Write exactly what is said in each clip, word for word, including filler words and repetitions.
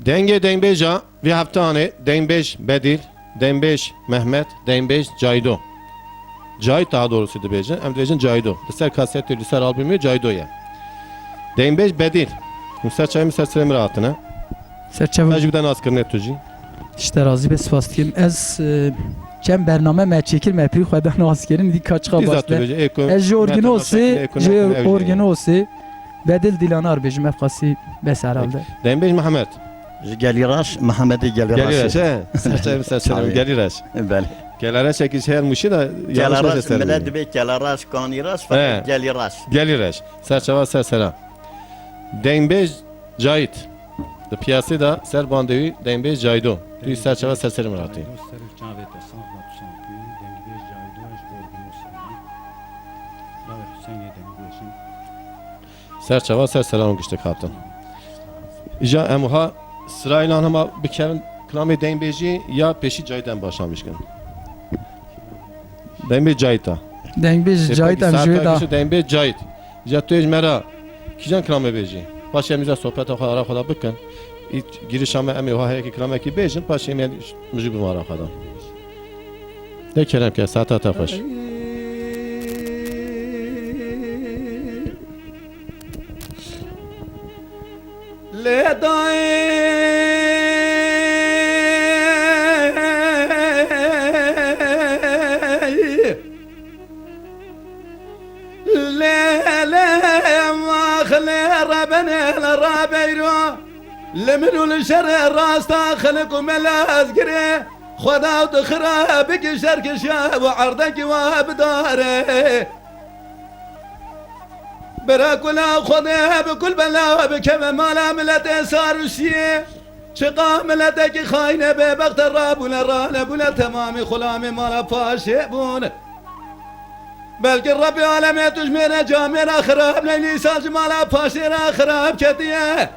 Dengê dengbêja vê heftanê dengbêj Bedîl, dengbêj Mehmet, dengbêj Caydo. Cahit daha doğrusu dibêjin, em dibêjin Caydo. Li ser kasetê, li ser albûmê Caydo ye. Dengbêj Bedîl. Hûn ser çavê min, ser serê min re hatine. Ser çavê Te jî bide naskirinê tu jî. Ji te razî be, spas dikim. Ez, e, çend bername me çêkir, me pî xwe da naskirin, dî ka çiqa Dîza baş tu be. bêje, ê ku Ez ji me te Orginosê, naşekin, ê ku ji nekin ew jî. Orginosê, Bedil Dilanar bêjim, ev qasî bes herhalde. Dengbêj Mehmet. Ji Gelîraş, Mehemedê Gelîraşê. Gelîraş, he. Ser çavê min, ser serê min. Tabii. Gelîraş. Belê. Gelîraşekî ji her Mûşî de yanlış Gelîraş, neyse ser millet mi? dibê Gelîraş, Kanîraş, He. fakat Gelîraş. Gelîraş. Ser çava ser sera. Dengbêj Cahit. Di piyasê de ser bandê wî dengbêj Caydo. Tu yî ser çava ser serê min hatî. Ser çavê te sax be, tu sax bî. Dengbêj Caydo ji Orginosê. Navê Huseyinê dengbêjin. Ser çava ser selam giştek hatin. Îja em wiha sirayla hema bikevin kilamê dengbêjî ya pêşî Cahit em başlamiş kin? Dengbêj Cahit a. Dengbêj Cahit em ji wê da. Dengbêj Cahit. Îja tu ê ji me re kîjan kilamê bêjî? Paşê em îja sohbeta xwe ara xwe da bikin. Î girişa me em ê wiha heyekî kilamekî bêjin, paşê em ê mijû bimara xwe da. De kerem ke, saeta te xweş. Lê dayê Lê, lê, max, lê, rebene, le, rabeyro. Li min û li şerê rasta xelk û melazgirê. Xweda tu xira bikî şerkişa û erdekî wa bidare. Bira kula Xwedê bi kul bela bikeve mala miletê Sarûsiyê. Çiqa miletekî xayne bêbexte rabûne, ranebûne, temamî xulamê mala paşê bûne. Belkî Rebbê alemê tu ji mêrê camê re xirab neynî, îsal ji mala paşê re xirab ketiye.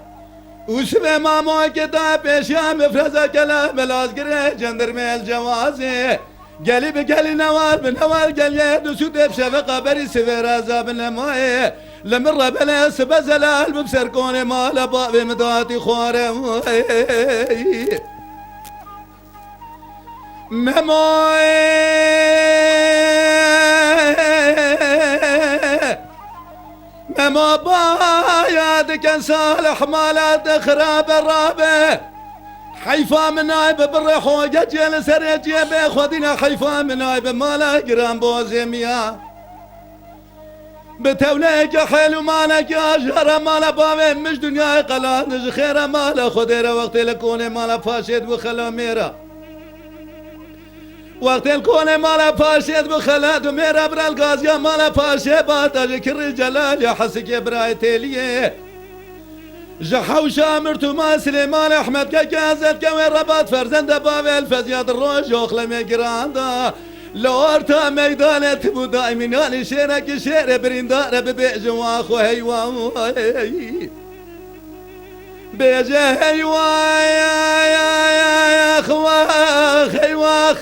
Û sibê mamoyekê daye pêşiya mifreza kela melazgirê cendirmê el cewazê. Gelî bi gelî newal bi newal geliyê du sûdê bi şeveqa berî sivê reza bi nemayê. Li min re belê sibe zelal bib ser konê mala bavê min datî xware. Memoyê. Memo baya diken salih mala de xirabe rabe. Heyfa min ay bi birê hoge cê li serê cê bê xwedîne heyfa min ay bi mala giran bozê miya. Bi tewleyeke hêl û maleke ajara mala bavê min ji dinyayê qeland ji xêra mala Xwedê re wextê li konê mala paşê di xela mêra. Wextê li konê mala paşê dibi xelat û mêra bira li gaziya mala paşê bata ji kirrî Celal ya Hesikê birayê Têliyê. Ji hewşa Mirtûma Silêman Ehmed keke Hezret ke wê rebat ferzende bavê El Feziyat roj oxlemê giran da. Li orta meydanê tim û daîmîn yanî şêrekî şêrê birîndar e bibêjin wax û heywa. Bêje hey wax, wax, hey wax.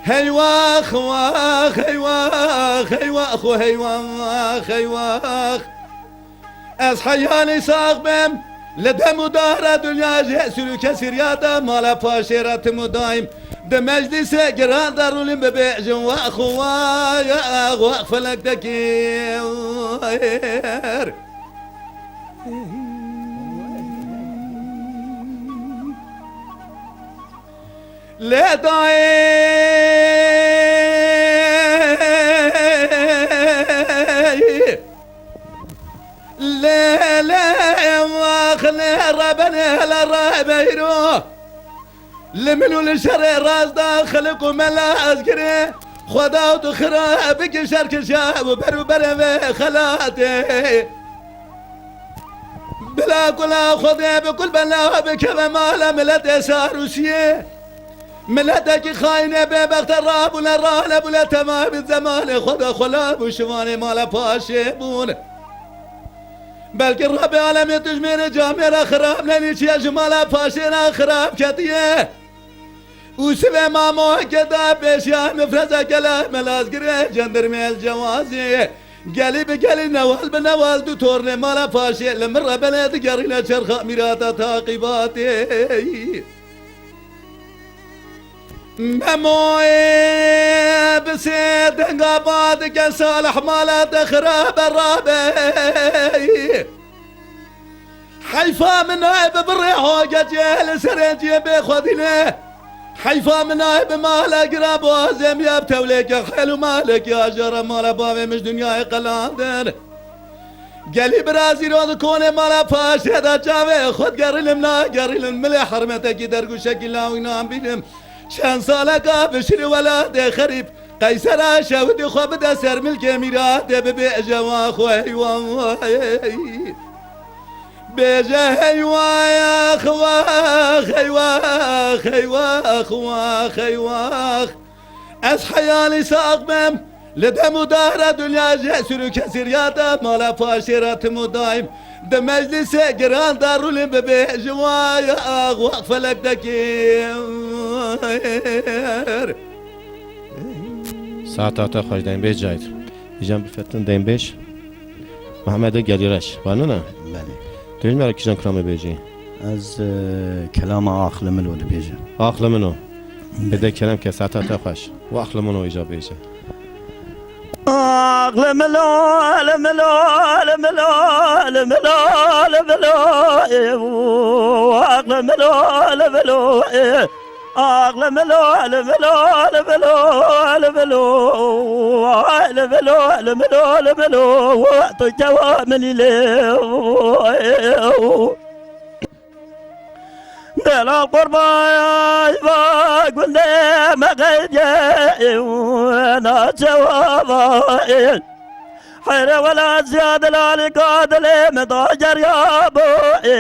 Hey wax, wax, hey wax, hey wax, hey wax, hey wax. Ez heyanî sax bim, li dem û dara dinya jê sirûke sirya da mala paşê re tim û daîm. Di meclîsê giran de rûlîn bibêjin wax, wax, wax felektekî. Lê dayê. Lê, lê, wax, lê, rebenê, lê, rebeyro. Li min û li şerê rast da xelk û mela ez girê. Xweda tu xira bikî şerkişa û ber û berê vê xelatê. Bila kula Xwedê bi kul bela bikeve mala miletê Sarûsiyê. Miletekî xayinê bêbexte rabûne, ranebûne temamî zemanê xwe de xwe labû şivanê mala paşê bûne. Belkî Rebê alemê tu ji mêrê camê re xirab nenî, çiye ji mala paşê re xirab ketiye. Û sibê mamoyeke da pêşiya mifreza kela melazgirê cendirmê el cewazê. Gelî bi gelî, newal bi newal, du tornê mala Paşê li min re belê digerîne çerxa mîrata taqîbatê. Memoyê bi sê denga ba dike Salih mala te xirabe rabe. Heyfa min nayê bi birê hogecê li serê ciyê bê xwedî ne. Heyfa min nayê bi mala gira bo zemiya bi tewlêke xel û malekî ajara mala bavê min ji dinyayê qelandin. Gelî bira zîro di konê mala Paşê de çavê xwe digerîlim nagerîlim milê hermetekî dergûşekî lawînan bînim. Çend saleka bişirî welatê xerîb Qeysera şewidî xwe bide ser milkê mîratê bibêje wa xwe heywan. Bêje heywax, wax, heywax, heywax, wax, heywax. Ez heyalî sax bim, li dem û dara dinya jê sirû kesîriyata mala Paşê re tim û daîm di meclîsê giran de rûlî bibêjim, wa yax, wax felektekî. Saeta te xweş, deynbêj Cahit. Îjan bifetin deynbêj Mehmedê Gelîreş. Wa nina? Belê. Tu hîn me re kîjan kilamê bêjî? Ez, e, kelama Ax li Milo dibêjim. Ax li Milo. Belê. Bide kerem ke, saeta te xweş. Û Ax li Milo îja bêje. Ax li Milo, li Milo, li Milo, li Milo, li Milo, ê, û, Ax li Milo, li Milo, ê. Ax li Milo, li Milo, li Milo, li Milo, ay li Milo, li Milo, li Milo, tu çawa min î lê. Delal qurbay va gundê me qeydiye, na çawa va. Here wela ziyad lali kadilê me da geriya bo, ê,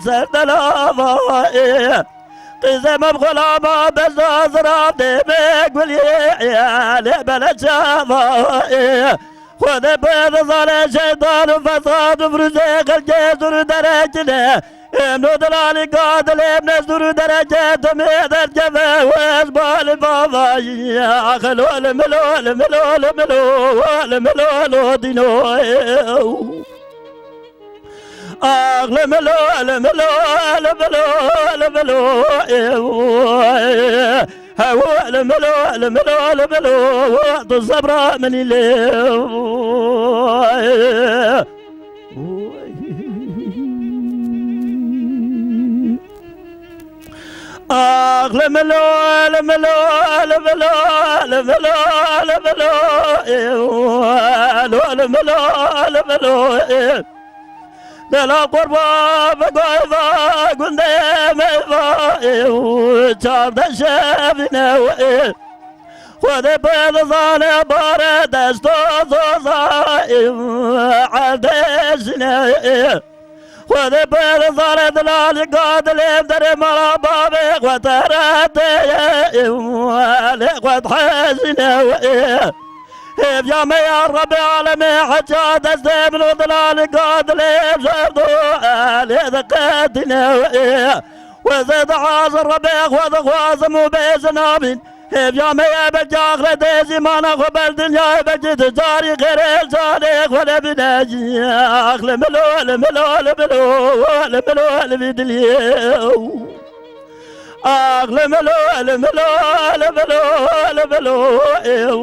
ser delava, ê. Qîzê me bi xulama bezda zirav dê me guliyê, ê, lê bele çava, ê. Xwedê pê dizane şeytan û fesad û firûzê xelkê zûr û derekine. Ê no dilalî ka dilê min zûr û dereke tu me derdkeve û ez balî bavayî. Ax lo li milo, li milo, li milo, li milo, lo dîno. Ax li milo, li milo, li milo, li milo, ew. Hew li milo, li milo, li milo, tu sebra min î lê. Ax li milo, li milo, li milo, li milo, li milo, ew. Lo li milo, li milo, ew. Dela qurba bi goy va gundê me va, ew, çavde şevîne, ew. Xwedê pê dizane bare desto zoza, ew, erdê jine, ew. Xwedê pê dizane dilalî gadilê derê mala bavê xwe terete, ew, lê xwe dihejine, ew. Hêviya me ya Rebê alemê heça destê min û dilalî gadilê jevdo, lê diqetîne, ê. Wezê dihazir Rebê xwe dixwazim û bêjin amîn. Hêviya me ye belkî axretê jî mana xwe ber dinyayê belkî tu carî xêrê canê xwe nebîne jî. Ax li milo, li milo, li milo, li milo, li vî diliyê. Ax li milo, li milo, li milo, li milo, ew.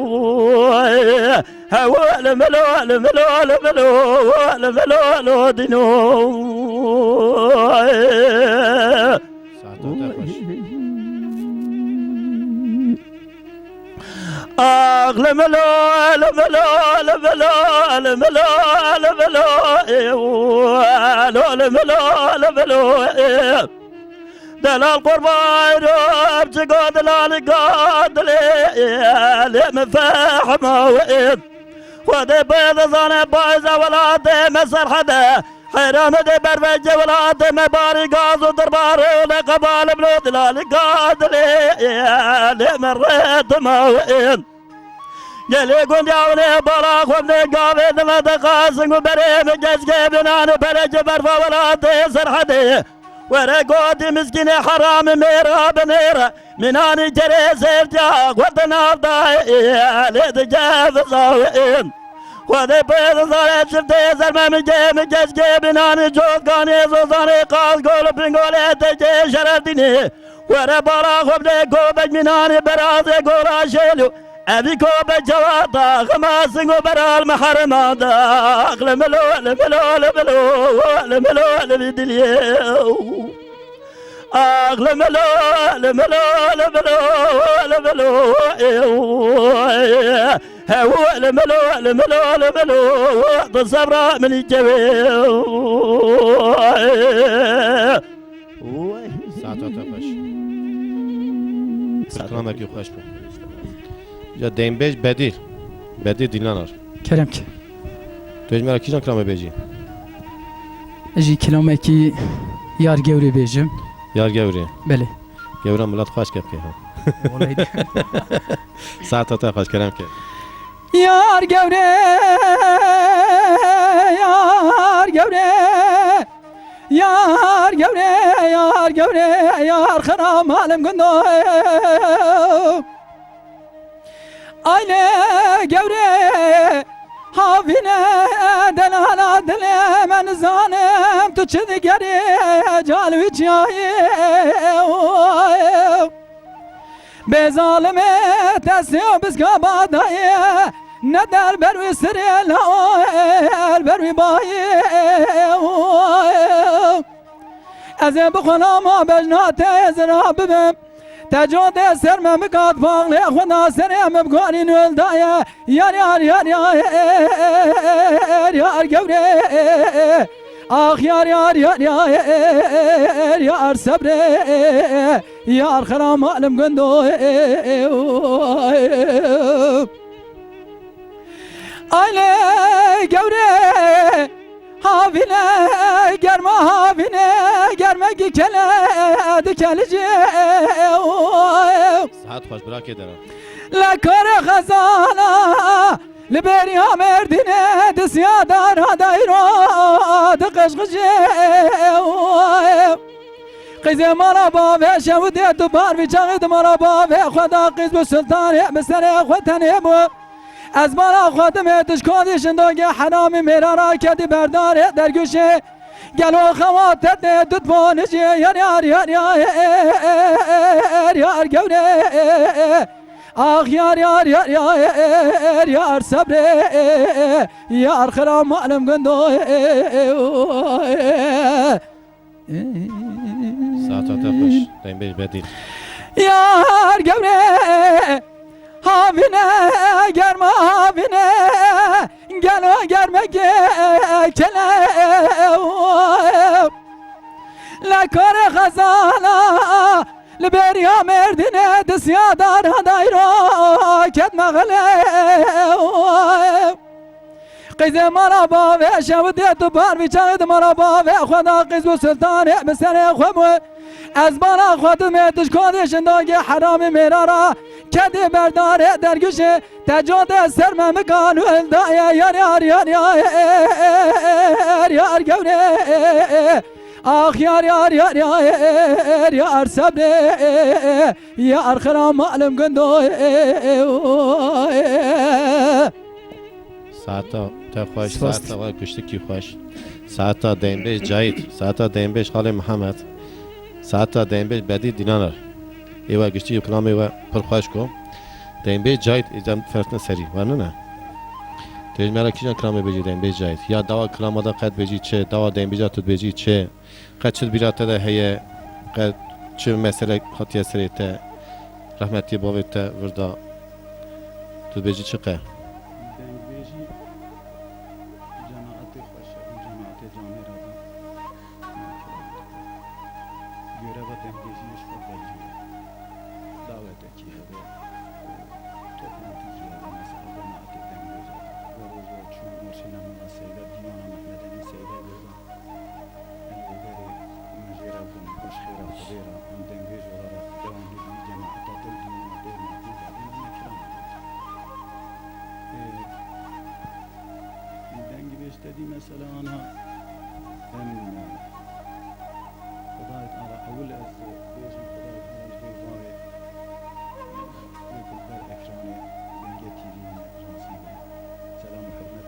Hew li milo, li milo, li milo, li milo, lo dîno. Saeta te xweş. Ax li milo, li milo, li milo, li milo, li milo, ew. Lo li milo, li milo, ew. Delal qurbay ro, çi go delal gadilê, lê min fehma wê. Xwedê pê dizane bayza welatê me Serhede. Heyranê dê bervekê welatê me barî gaz û dirbarê û lê qebalim lo delal gadilê, lê min rê dima wê. Gelê gundê ewnê bala xwe bidê gavê dime de qasing û berê min gezgê binan û perekê berfa welatê Serhedê. Were gotî miskînê heramî mêra binêre, mînanî kerê zêrtiya xwe di nav dayê, lê dige vizawê. Xwedê pê zare çiftê zerme mi gê mi geç gê binanî cotganê zozanê qaz gol pingolê tekê şeref dînê. Were bala xwe bide gobek mînanî berazê gola şêlo. Evî gobek cewata xema singo beral meherima da. Limilo, limilo, limilo, limilo, limî diliyê. Ax limilo, limilo, limilo, limilo, ew. Hew limilo, limilo, limilo, di sebra min î kewê. Saeta te xweş. Saeta Kilamekî xweş bû. Ya deynbêj Bedîl. Bedîl Dîlanar. Kerem ki. Tu ji me re kîjan kilamê bêjî? Ji kilamekî Yar Gewrê bêjim. Yar Gewrê. Belê. Gewra milet xweş kevkê ha. Saeta te xweş, kerem ke. Yar Gewrê, Yar Gewrê, Yar Gewrê, Yar Gewrê, Yar xera malim gundo. Aylê Gewrê, havîne delala dilê me, nizanim tu çi digerî cal wî çiyayê. Bê zalimê tesê û bizga badayê, ne der ber wî sirê la ber wî bayê. Ez ê bi xwe lama bejna te zira bibim. Te codê ser me mikat paxlê xwe da serê min bi guarî nûl daye. Yar, yar, yar, yar, yar, yar, gewrê. Ax, yar, yar, yar, yar, yar, sebrê. Yar, xera malim gundo. Aylê gewrê, havîne germa, havîne germekî kele dikelî cê. Saet xweş, birakê dera. Le karê xezala, li bêriya Mêrdînê, di siya dara dayro diqijqijê. Qîzê mala bavê şewidê tu bar vî çaxî di mala bavê xwe da qîz bû, sultanê bi serê xwe tenê bû. Ez bala xwe dimê tu ji kodî şindogê heramî mêra ra kedî berdarê dergûşê. Gelo xewa te tê tu ponijê yar, yar, yar, yar, yar, yar, gewrê. Ax yar, yar, yar, yar, yar, sebrê. Yar xira malim gundo. Saeta te xweş, deynbêj Bedîl. Yar gewrê, havîne germa havîne, gelo germekê kele. Le karê xezala, li bêriya Mêrdînê, di siya dara dayro ket mexilê. Qîzê mala bavê şewidê tu bar vî çaxî di mala bavê xwe da qîz bû sultanê bi serê xwe bû. Ez bala xwe dimê tu ji kodê şindogê heramî mêra ra kedî berdarê dergûşê. Te codê ser me mikan û hildaye yar, yar, yar, yar, yar, yar gewrê. Ax yar, yar, yar, yar, yar sebrê. Yar xira malim gundo. Saeta te xweş, Spas. Saeta we kuştikî xweş. Saeta deynbêj Cahit, saeta deynbêj Xalê Mihemed, saeta deynbêj Bedî Dînanar. Ê we giştî û kilamê we pir xweş ko. Deynbêj Cahit, ê dem fertin serî, wernine? Tu ji me re kîjan kilamê bêjî deynbêj Cahit? Ya dawa kilama da qet bêjî çi? Dawa deynbêja tu dibêjî çi? Qet çi di bîra te de heye? Qet çi mesele hatiye serê te? Rehmetiyê bavê te vir da. Tu dibêjî çi qe? Dengbêjî cemaetê xweş e, cemaetê camêra de. Göreva dengbêjiyê ji xwe belî ye. Dawetekî hebe, toplantîkî hebe, mesela cemaetê dengbêja de. Ve roja çûn Nûrşêna Mela Seyda, dîwana Mehmed Emîn Seyda Gurda. Em ê berê min jê re bûn, bi xêra Xwedê re, em dengbêj olarak devamlı bî, cemaeta dil dîwana bêrma bî, bî, bî, bî, kiram. Ee, dengbêj te dî mesela ana, em, Xwedayê Teala, ewil ez bêjim, Xwedayê Teala ji vê bavê, e, yek li ber ekranê Dengê T V hene razî be. Selam û hurmet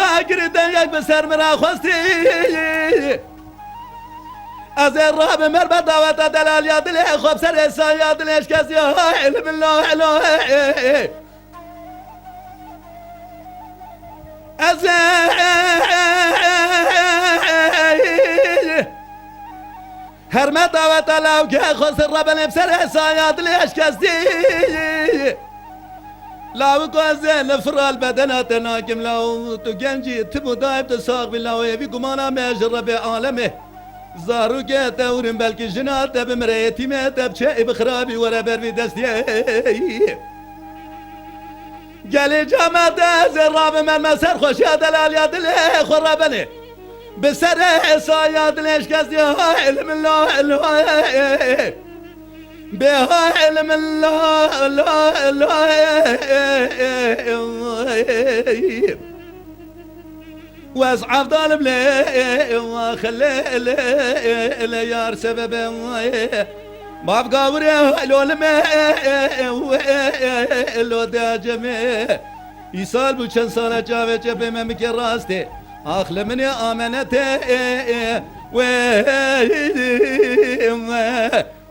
Hêsa girî dengek bi ser min re xwestî. Ez ê rabim her be daweta delaliya dilê xwe bi ser hêsaya dilê şikestiya. Hay ilmin la elo. Ez ê her me daweta lawke xwestin rebenê bi ser hêsaya dilê şikestî. Lawiko ez ê li firal bedena te nakim law, tu gencî, tim û daîm tu sax bî law, ê vî gumana me ji Rebê alemê. Zarokê te hûr in, belkî jina te bimire, yetîmê te biçe, ê bi xirabî were ber vî destiyê. Gelê cama te ez ê rabim, me ser xweşiya delaliya dilê xwe rebenê. Bi serê hêsaya dilê şikestiya, hay ilmin la elo. Bê hay ilmin la elo. Wes avdalim lê, wa xelê lê, lê yar sebebe. Bavgavurê haylolime, lo de aceme. Îsal bu çend sala çavê çepê me bike rastê. Ax li minê amenetê, wê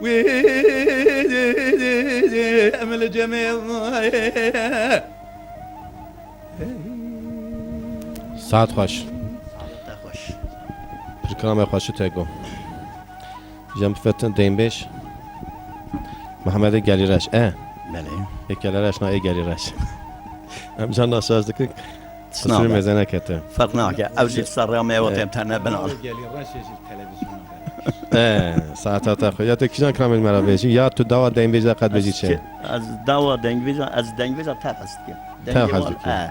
Wî em li cemê. Saet xweş. Te xweş. Pirkame xweş û tego. Jem bifetin deynbêj. Mehemedê Gelîreş. E. Belê. Êkelê reş na êgelî reş. Em can naşaş dikin. Qisûrî mêze nekete. Ferq nake. Ew jî ser rêya me ew Ee, têm terne bina. Êgelî reşê jî televizyona bera. Ee, saeta te xwe. Ya tu kîjan kilamên me re bêjî, ya tu dawa dengbêj de qet bêjî çi? Ez dawa dengbêja, ez dengbêja tev hez dikim. Tev hez dikim. Ee.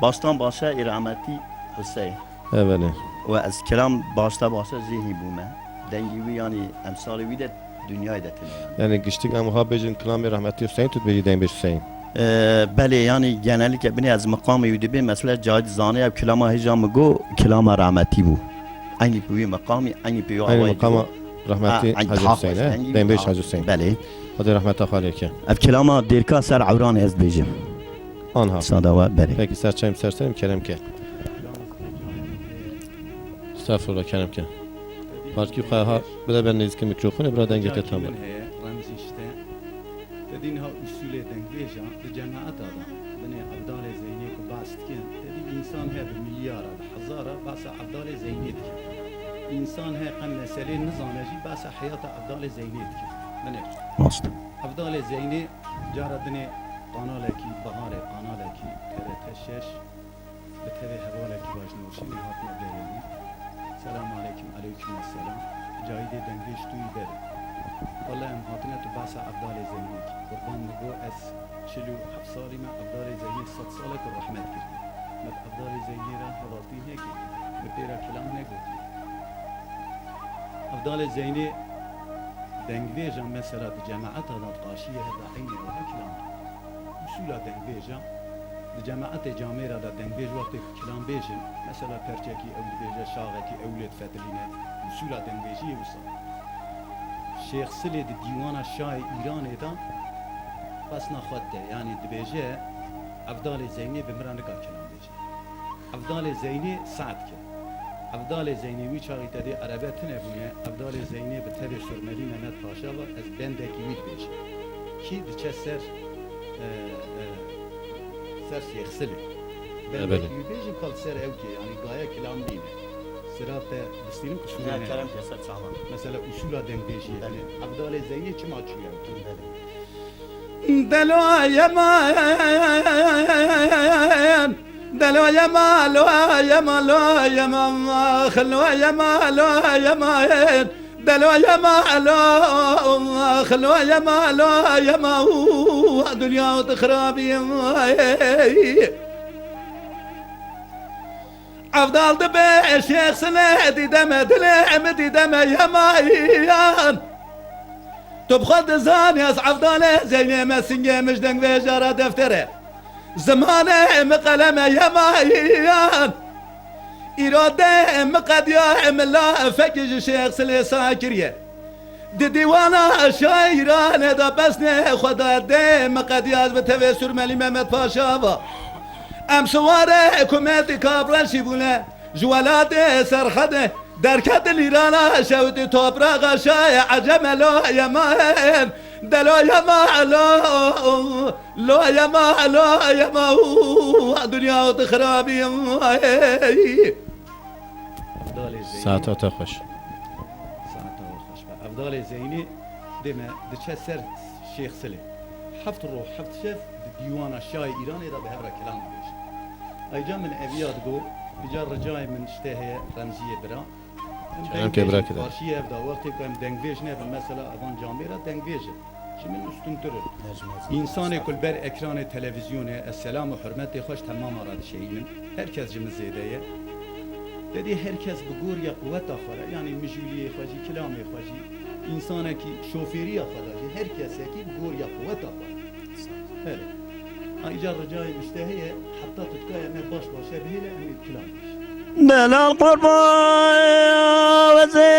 Baştan başa ê rahmetî Husey. Evelê. Û ez kilam başta başa zêhnî bûme. Dengî wî, yanî emsalê wî de dinyayê de tune, yanî. Yanî giştik em wiha bêjin kilamê rahmetî Huseyîn, tu dibêjî dengbêj Huseyîn? Ee, belê, yanî genellikle binê ez miqamê wî dibêm, mesela cahî dizanê ev kilama hêja min got, kilama rahmetî bû. Eynî pê wî miqamî, eynî pê wî awayî dibû. Eynî miqama rahmetî Hacî Huseyîn, he? Dengbêj Hacî Huseyîn. Belê. Xwedê rehmeta xwe lê ke. Ev kilama dêrka ser ewranê ez dibêjim. Anha. Sada we berê. Peki, ser çayım, ser serim, kerem ke. Estağfurullah, kerem ke. Parkî xwe ha, bide ber nêzîkî mikrofonê, bira dengê te tam. Min heye, Remzî işte. Te dî niha usulê dengbêja di cemaeta de, binê Evdalê Zeynê ku behs dikin, te dî însan heye bi milyara, bi hezara behsa Evdalê Zeynê dikin. Însan heye qe meselê nizane jî behsa heyata Evdalê Zeynê dikin. Binê. Rast. Evdalê Zeynê Cara dinê kanalekî, Baharê kanalekî, T R T şeş, bi tevê hevalekî vaj nûrşînê hatine derê wî. Selam aleykum, aleykum esselam. Cahîdê dengbêj tu yî berê. Wele em hatine tu behsa Evdalê Zeynê kî. Qurban min bo ez çil û heft salî me, Evdalê Zeynê sed salek rehmet kiriye. Me bi Evdalê Zeynê re hevaltî nekiriye. Me pê re kilam negotiye. Evdalê Zeynê dengbêja mesela di cemaeta de di qarşiyê hevda eynê wiha kilam dike. Usûla dengbêja di cemaetê camêra de dengbêj wextê ku kilam bêjin, mesela perçekî ew dibêje, şaxekî ew lê difetilîne, usûla dengbêjiyê wisa. Şêx Silê di dîwana şahê Îranê de xwesna xwe dide, yanî dibêje, Evdalê Zeynê bi min re nika kilam bêje. Evdalê Zeynê saet ke. Evdalê Zeynê wî çaxî te dê erebe tune bûne. Evdalê Zeynê bi tevê Surmelî Mehmet Paşa ve ez bendekî wî dibêjim. Kî diçe ser, e, e, ser Şêxsilê. Bendekî wî bêjin kal ser ew kê, yanî gaye kilam nîne. Sira te bistînim qisûrê ne. Kerem ke ser çavan. Mesela usûla dengbêjiyê. Evdalê Zeynê çima çûye ew kê? Delo yema, delo yema, lo yema, lo yema, ax, lo yema, lo yema, delo yema, lo, ax, lo yema, lo yema, û dinya û dixirabî. Evdal dibe Şêx Sile dîdeme, dilê mi dîdeme yemayan. Tu bi xwe dizanî ez Evdalê Zeynê me singê min ji dengbêja re deftere. Zimanê min qeleme yemayan. Îrade min qediya min la fekî ji Şêx Silê sa kiriye. Di dîwana şaîranê de pesnê xwe de dê min qediya ez bi tevê Surmelî Mehmet Paşa va. Em siwarê hikûmetî Kapreşî bûne. Ji welatê Serhedê derketin Îrana şewitî topraxa şayê Eceme lo yema hên, delo yema lo, lo yema lo yema û dinya û dixirabî. Saeta te xweş. Saeta we xweş be. Evdalê Zeynî dê me diçe ser Şêx Silê. Heft roj, heft şev di dîwana şayê Îranê de bi hev re kilam dibêje. Ayca min eviya digo, îca ricayê min işte heye Remziyê bira. Em Kerem ke dengbêjin bira kide. Karşiyê ev de, wextê ku em dengbêj nebin, mesela evan camêra dengbêj in. Ji min ûstuntir in. Însanê ku li ber ekranê televîzyonê, ez selam û hurmetê xwe ji temama re dişeyînim. Her kes ji min zêde ye. Te dî her kes bi goriya quweta xwe re, yanî mijûliyê xwe jî, kilamê xwe jî, însanekî şofêriya xwe de jî, her kesekî bi goriya quweta xwe re. Belê. Ha, îcar ricayê min ji te heye, heta tu dikare me baş baş e bihêle, em ê kilam bêjin. Delal qurban wezê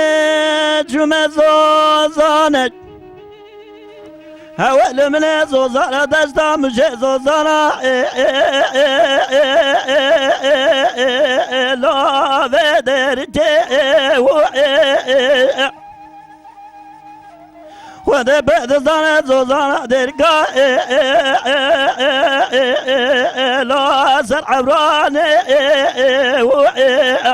çûme zozane. Hewel min e zozana desta min jê zozana, e, e, e, e, e, e, e, e, lave derî tê, e, e, e, e. Xwedê pê dizane zozana derga, e, e, e, la ser ewranê, e, e, e, e.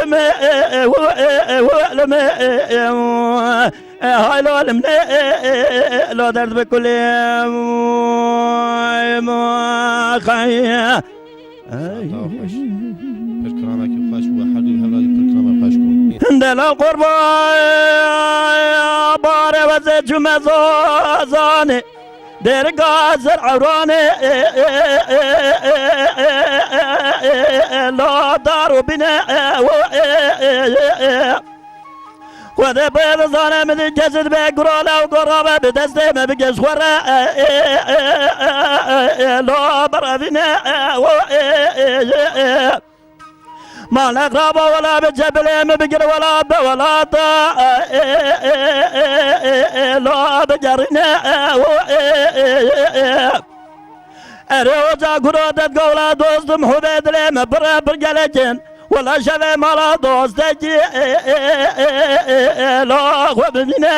lime, e, e, hu, e, e, hu, lime, e, e, hu, e, hay lo limne, e, e, e, lo derd bi kulê, e, ma, xay. Saeta xweş. Pir kilamekî xweş bû, her du hevra jî pir kilamekî xweş bû. Delal qurban, bare ve Çûme Zazanê, dêrika Zer'ewranê, la dar û bîne, Xwedê pê dizane min di kesit be gurale û gorabe bi destê me bike ji xwe re, la berevîne. Maleq raba wela bi cebilê min bigir wela be welata, la bigerîne. Erê oca guro dedga wela dostum hubê dilê min pir e pir gelekin. Wela şevê mala dostekî, la xwe bimîne.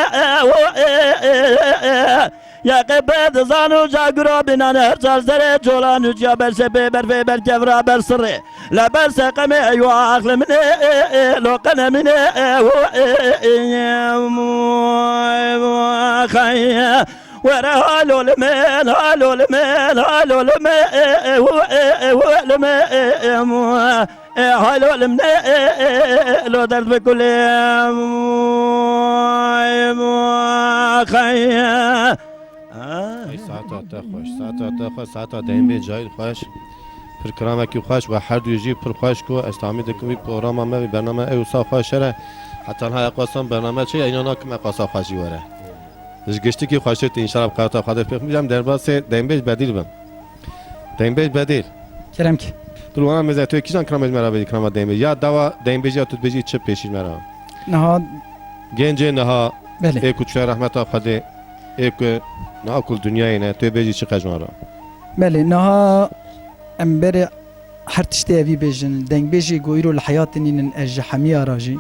Yeqê pê dizan û cagiro bînan her çar serê colan û ciya ber sepê berfê ber kevra ber sirê. Le ber seqemê eywa axli min ê, lo qenemîne. Were halo li min, halo li min, halo li min, halo li min. E, halo limne, e, e, e, lo derd bi kulê, e, mo, e, mo, xey. Ay, saeta te xweş, saeta te xweş, saeta deymbê cayîl xweş. Pir kiramekî xweş we her du jî pir xweş ku ez tahmîn dikim wî programa me, wî bername ew wisa xweş here. Heta niha eqasan bername çi ye, îna nakim eqasa xweş jî were. Ji giştikî xweştir tu înşallah bi qeweta Xwedê pêx bî. Em derbasê deymbêj Bedîl bin. Deymbêj Bedîl. Kerem ki. Tu li wana mêze tu yê kîjan kiramê ji me re bêjî, kirama deymbêj? Ya dawa deymbêj ya tu dibêjî çi pêşî ji me re? Niha. Gencê niha. Belê. Ê ku çûye rehmeta Xwedê, ê ku niha ku li dinyayê ne, tu yê bêjî çi qe ji wan re? Belê, niha em berê her tiştê evî bêjin. Dengbêjê ku îro li heyatê nînin ez ji hemiya re jî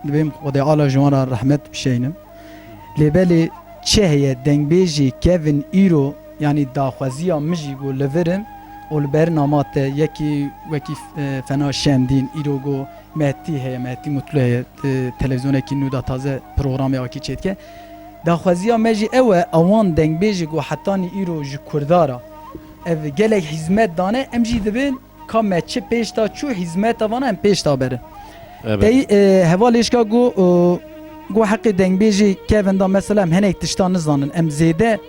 dibêm Xwedê Ala ji wan re rehmet bişeynin. Lê belê çi heye, dengbêjê kevin îro, yanî daxwaziya min jî ku li vir in û li berna ma te yekî wekî, e, Fena Şemdîn, îro ku Mehtî heye, Mehtî Mutlu heye, e, televîzyonekî nû da taze programê wekî çêdike. Daxwaziya me jî ew e, ewan dengbêjê ku hetanî îro ji Kurda re ev gelek hîzmet dane, em jî dibên ka me çi pêş da çû, hîzmeta vana em pêş da berin. Evet. Tey, e, hevalêşka got, e, got heqê dengbêjê kevin da, mesela em hinek tişta nizanin. Em zêde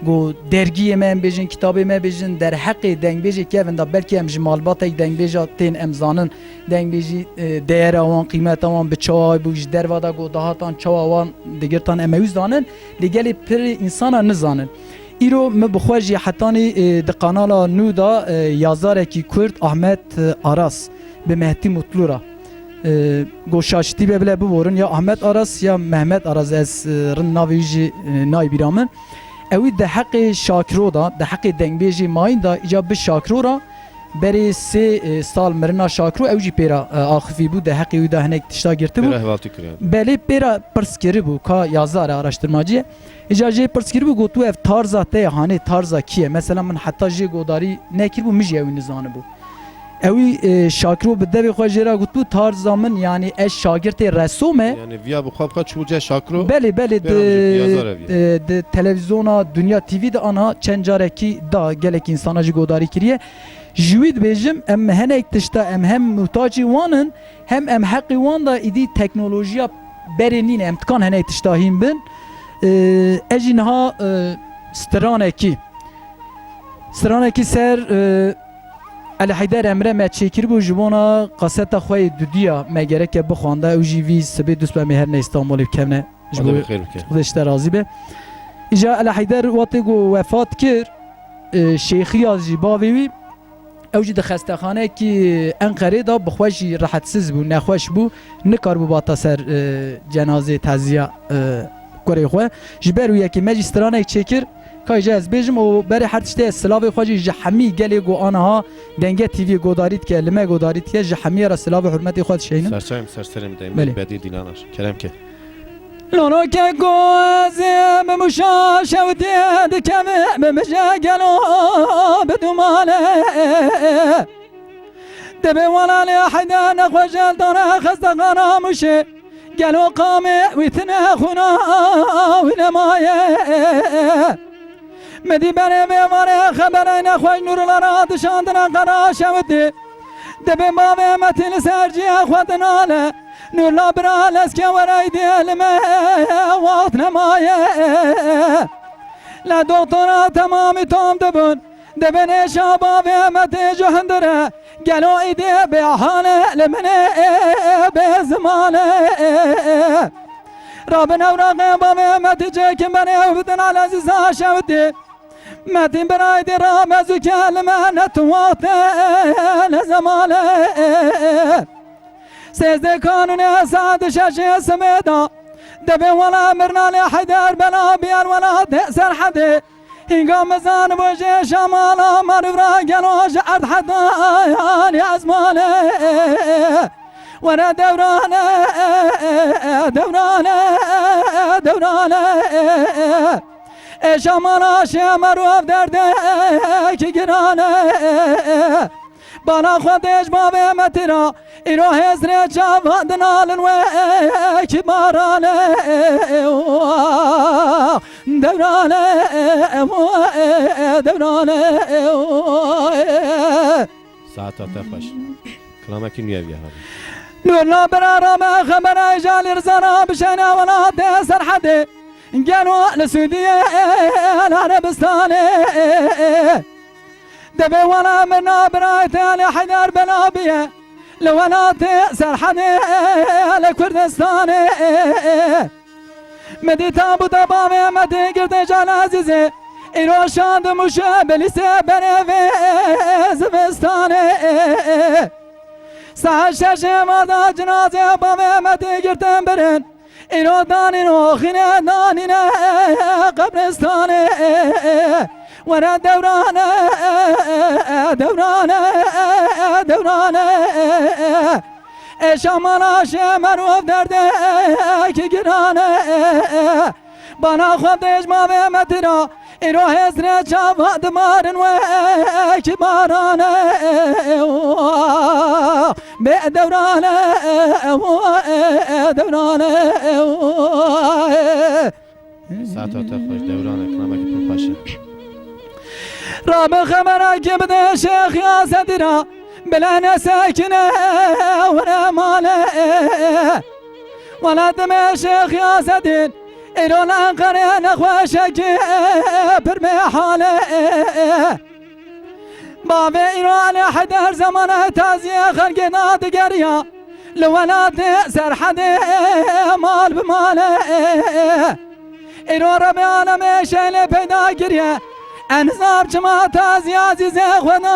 got dergiyê me em bêjin, kitabê me bêjin, derheqê dengbêjê kevin da, belkî em ji malbatek dengbêja tên em zanin, dengbêjî, e, değera wan, qîmeta wan bi çawa bû, ji derva da got dahatan çawa wan digirtan em ew zanin. Lê gelê pirê însana nizanin. Îro min bi xwe jî hetanî, e, di kanala nû da, e, yazarekî Kurd Ahmet, e, Aras bi Mehtî Mutlu re, e, got şaşitî be bile biborin ya Ahmet Aras ya Mehmet Aras, ez, e, rind navê wî jî, e, nayê bîra min. Ewî di heqê Şakiro da, di heqê dengbêjê mayîn da, îca bi Şakiro re berê sê, e, sal mirina Şakiro ew jî pê re, e, axifî bû, di heqê wî de hinek tişta girtibû. Pê re hevaltî kiriye. Belê pê re pirs kiribû ka yazar e, araştirmacî ye. Îca jê pirs kiribû, gotibû ev tarza te ye, hanê tarza kî ye? Mesela min heta jê godarî nekiribû, min jî ewî nizanibû. Ewî, e, Şakiro bi devê xwe jê re gotibû, tarza min, yanî ez şagirtê reso me. Yanî viya bi xwe bi xwe çûbû cihê Şakiro. Belê, belê, pê re di, yazar ev ye. E, di televîzyona Dunya T V de ana çend carekî da gelek însana jî godarî kiriye. Ji wî dibêjim, em hinek tişta, em hem muhtacî wan in, hem em heqî wan da, îdî teknolojiya berê nîne, em dikan hinek tişta hîn bin. Ee, ez jî niha, e, stranekî, stranekî ser, e, Elî Heyder Emre me çêkiribû, ji bona kaseta xwe yê dudiya me gereke bixwanda, ew jî vî sibê dust be em ê her ne Îstanbulê bikevne. Ji bo Xwedê bi xêr bike. Xwedê ji te razî be. Îja Elî Heyder wextê ku wefat kir, e, şêxiya jî bavê wî, ew jî di xestexaneyekî Enqerê de bi xwe jî rehetsiz bû, nexweş bû, nikaribû bata ser, e, cenazê, teziya, e, kurê xwe. Ji ber wî yekê me jî stranek çêkir, ka îja ez bêjim û berê her tiştê ez silavê xwe jî ji hemî gelê ku aniha Denge T V godarî dike, li me godarî dike, ji hemiye re silav û hurmetê xwe dişeynim. Serçeyim, serserê min deyim. Belê. Bedî Dîlanar. Kerem ke. Lorokeko ez bi muşa şewtê dikeve bi mije gelo bi dumane. Dibê welalê heyde nexweşel dane xestexana muşê. Gelo qamê wî tine xûna wî nemaye. Mi dî berê vê varê xeberê nexweş nûrlara dişandine qera şewtê. Dibê bavê me tê li ser cihê xwe dinale. Nurla bira lezke were îdî li me wext nemaye. Le doktora temamî tom dibin, dibin êşa bavê me tê ji hundire. Gelo îdî bê hale li min ê bê zimane. Rabin ewraqê bavê me tê çêkin berê ew bidin Elezîza Şewtî. Metîn birayê dê rabe zû kelime ne tu wexte ne zemane. Sêzdeh kanûnê saet şeşê sibê da dibê wela mirna lê Heyder bela biyar welatê Serhedê. Hînga mizan bo jê şamala marivra gelo ji erd heta yanî ezmane. Were dewrane, dewrane, dewrane. Ê şamala şê merov derdekî girane. Bana xwe dêj bavê me tira, îro hêzrê çavan dinalin wekî barane. Dewrane, dewrane. Saeta te xweş. Kilamekî nû ye viya hebû. Nûrla bira rabe xebera Êşa Lîrzana bişêne welatê Serhedê. Gelo li Sûdiyê, li Erebistanê. Dibê wela mirna birayê te Elî Heyder bela biye. Li welatê Serhedê, li Kurdistanê. Me dî tabûta bavê me tê girtê Can Ezîzê. Îro şand Mûşe Belîsê berê vê zivistanê. Saet şeşê mada cinazê bavê me tê girtin birin. Îro danîn û xîne danîne qebristanê. Were dewrane, dewrane, dewrane. Ê şamala şê merov derdekî girane. Bana xwe dêj bavê me tira, îro hêzrê çava dimarin wekî barane. Bê dewrane, dewrane. Saeta te xweş, dewrane, kilamekî pir xweş e. Rabe xeberekî bide Şêx Yasedî ra, bile nesekine were male. Wela dime Şêx Yasedîn, îro li Enqerê nexweşekî pir bê hale. Bavê îro Elî Heyder zemanê taziyê xelkê da digeriya. Li welatê Serhedê mal bi mal e. Îro Rebê alemê şeylê peyda kiriye. Enzar çima taziya Ezîzê xwe da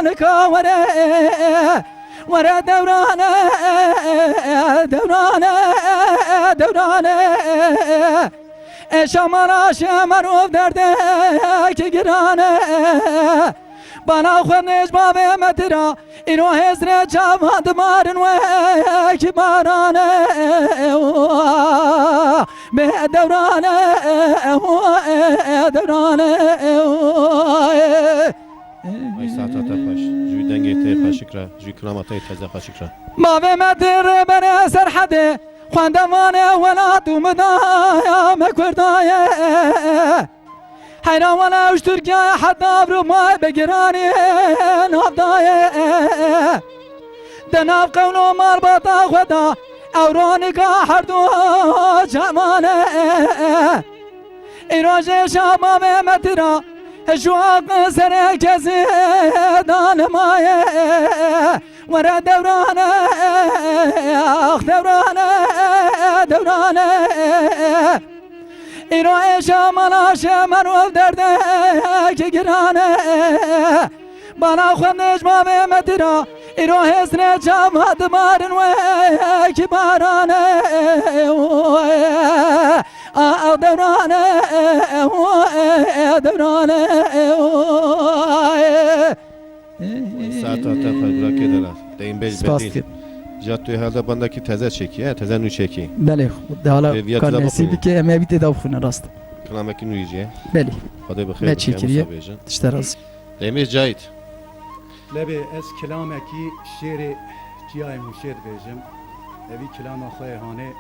nika were. Were dewrane, dewrane, dewrane. Ê şamala şê merov derdekî girane. Bana xwe nêj bavê me tira, îro hêzrê çava dimarin wekî barane. Bê dewrane, dewrane. Ay saeta te xweş, ji wî dengê te xweşik re, ji wî kilama te yê teze xweşik re. Bavê me tê rêberê Serhedê, xwendevanê welat û midaya me Kurda ye. Heyra wele ew ji Tirkiyeyê heta Ewropa bi giranî nav daye. Di nav qewl û malbata xwe de ew ronika herdu çavan e. Îro jê şabavê me tira, ji aqil serê kesî da nemaye. Were dewrane, ax dewrane, dewrane. Îro ê şamala şê merov derdekî girane. Bana xwe nêj bavê me tira, îro hêzrê çava dimarin wekî barane. A dewrane, dewrane. Saeta te xweş, birakê delal. Deyim bej Spas bedîl. Dikim. Ja tu helde bandakî teze çekî, he? Teze nû çekî. Belê, de hala Vê viya kar teze nesîb bixwînî. Bike, em ê bî tê da bixwîne rast. Kilamekî nû yê jî, he? Belê. Xwedê bi xêr bike, Musa bêjin. Tişte razî. Demir Cahit. Lebê ez kilamekî şêrê Çiyayê Mûşê dibêjim. Evî kilama xwe yê hanê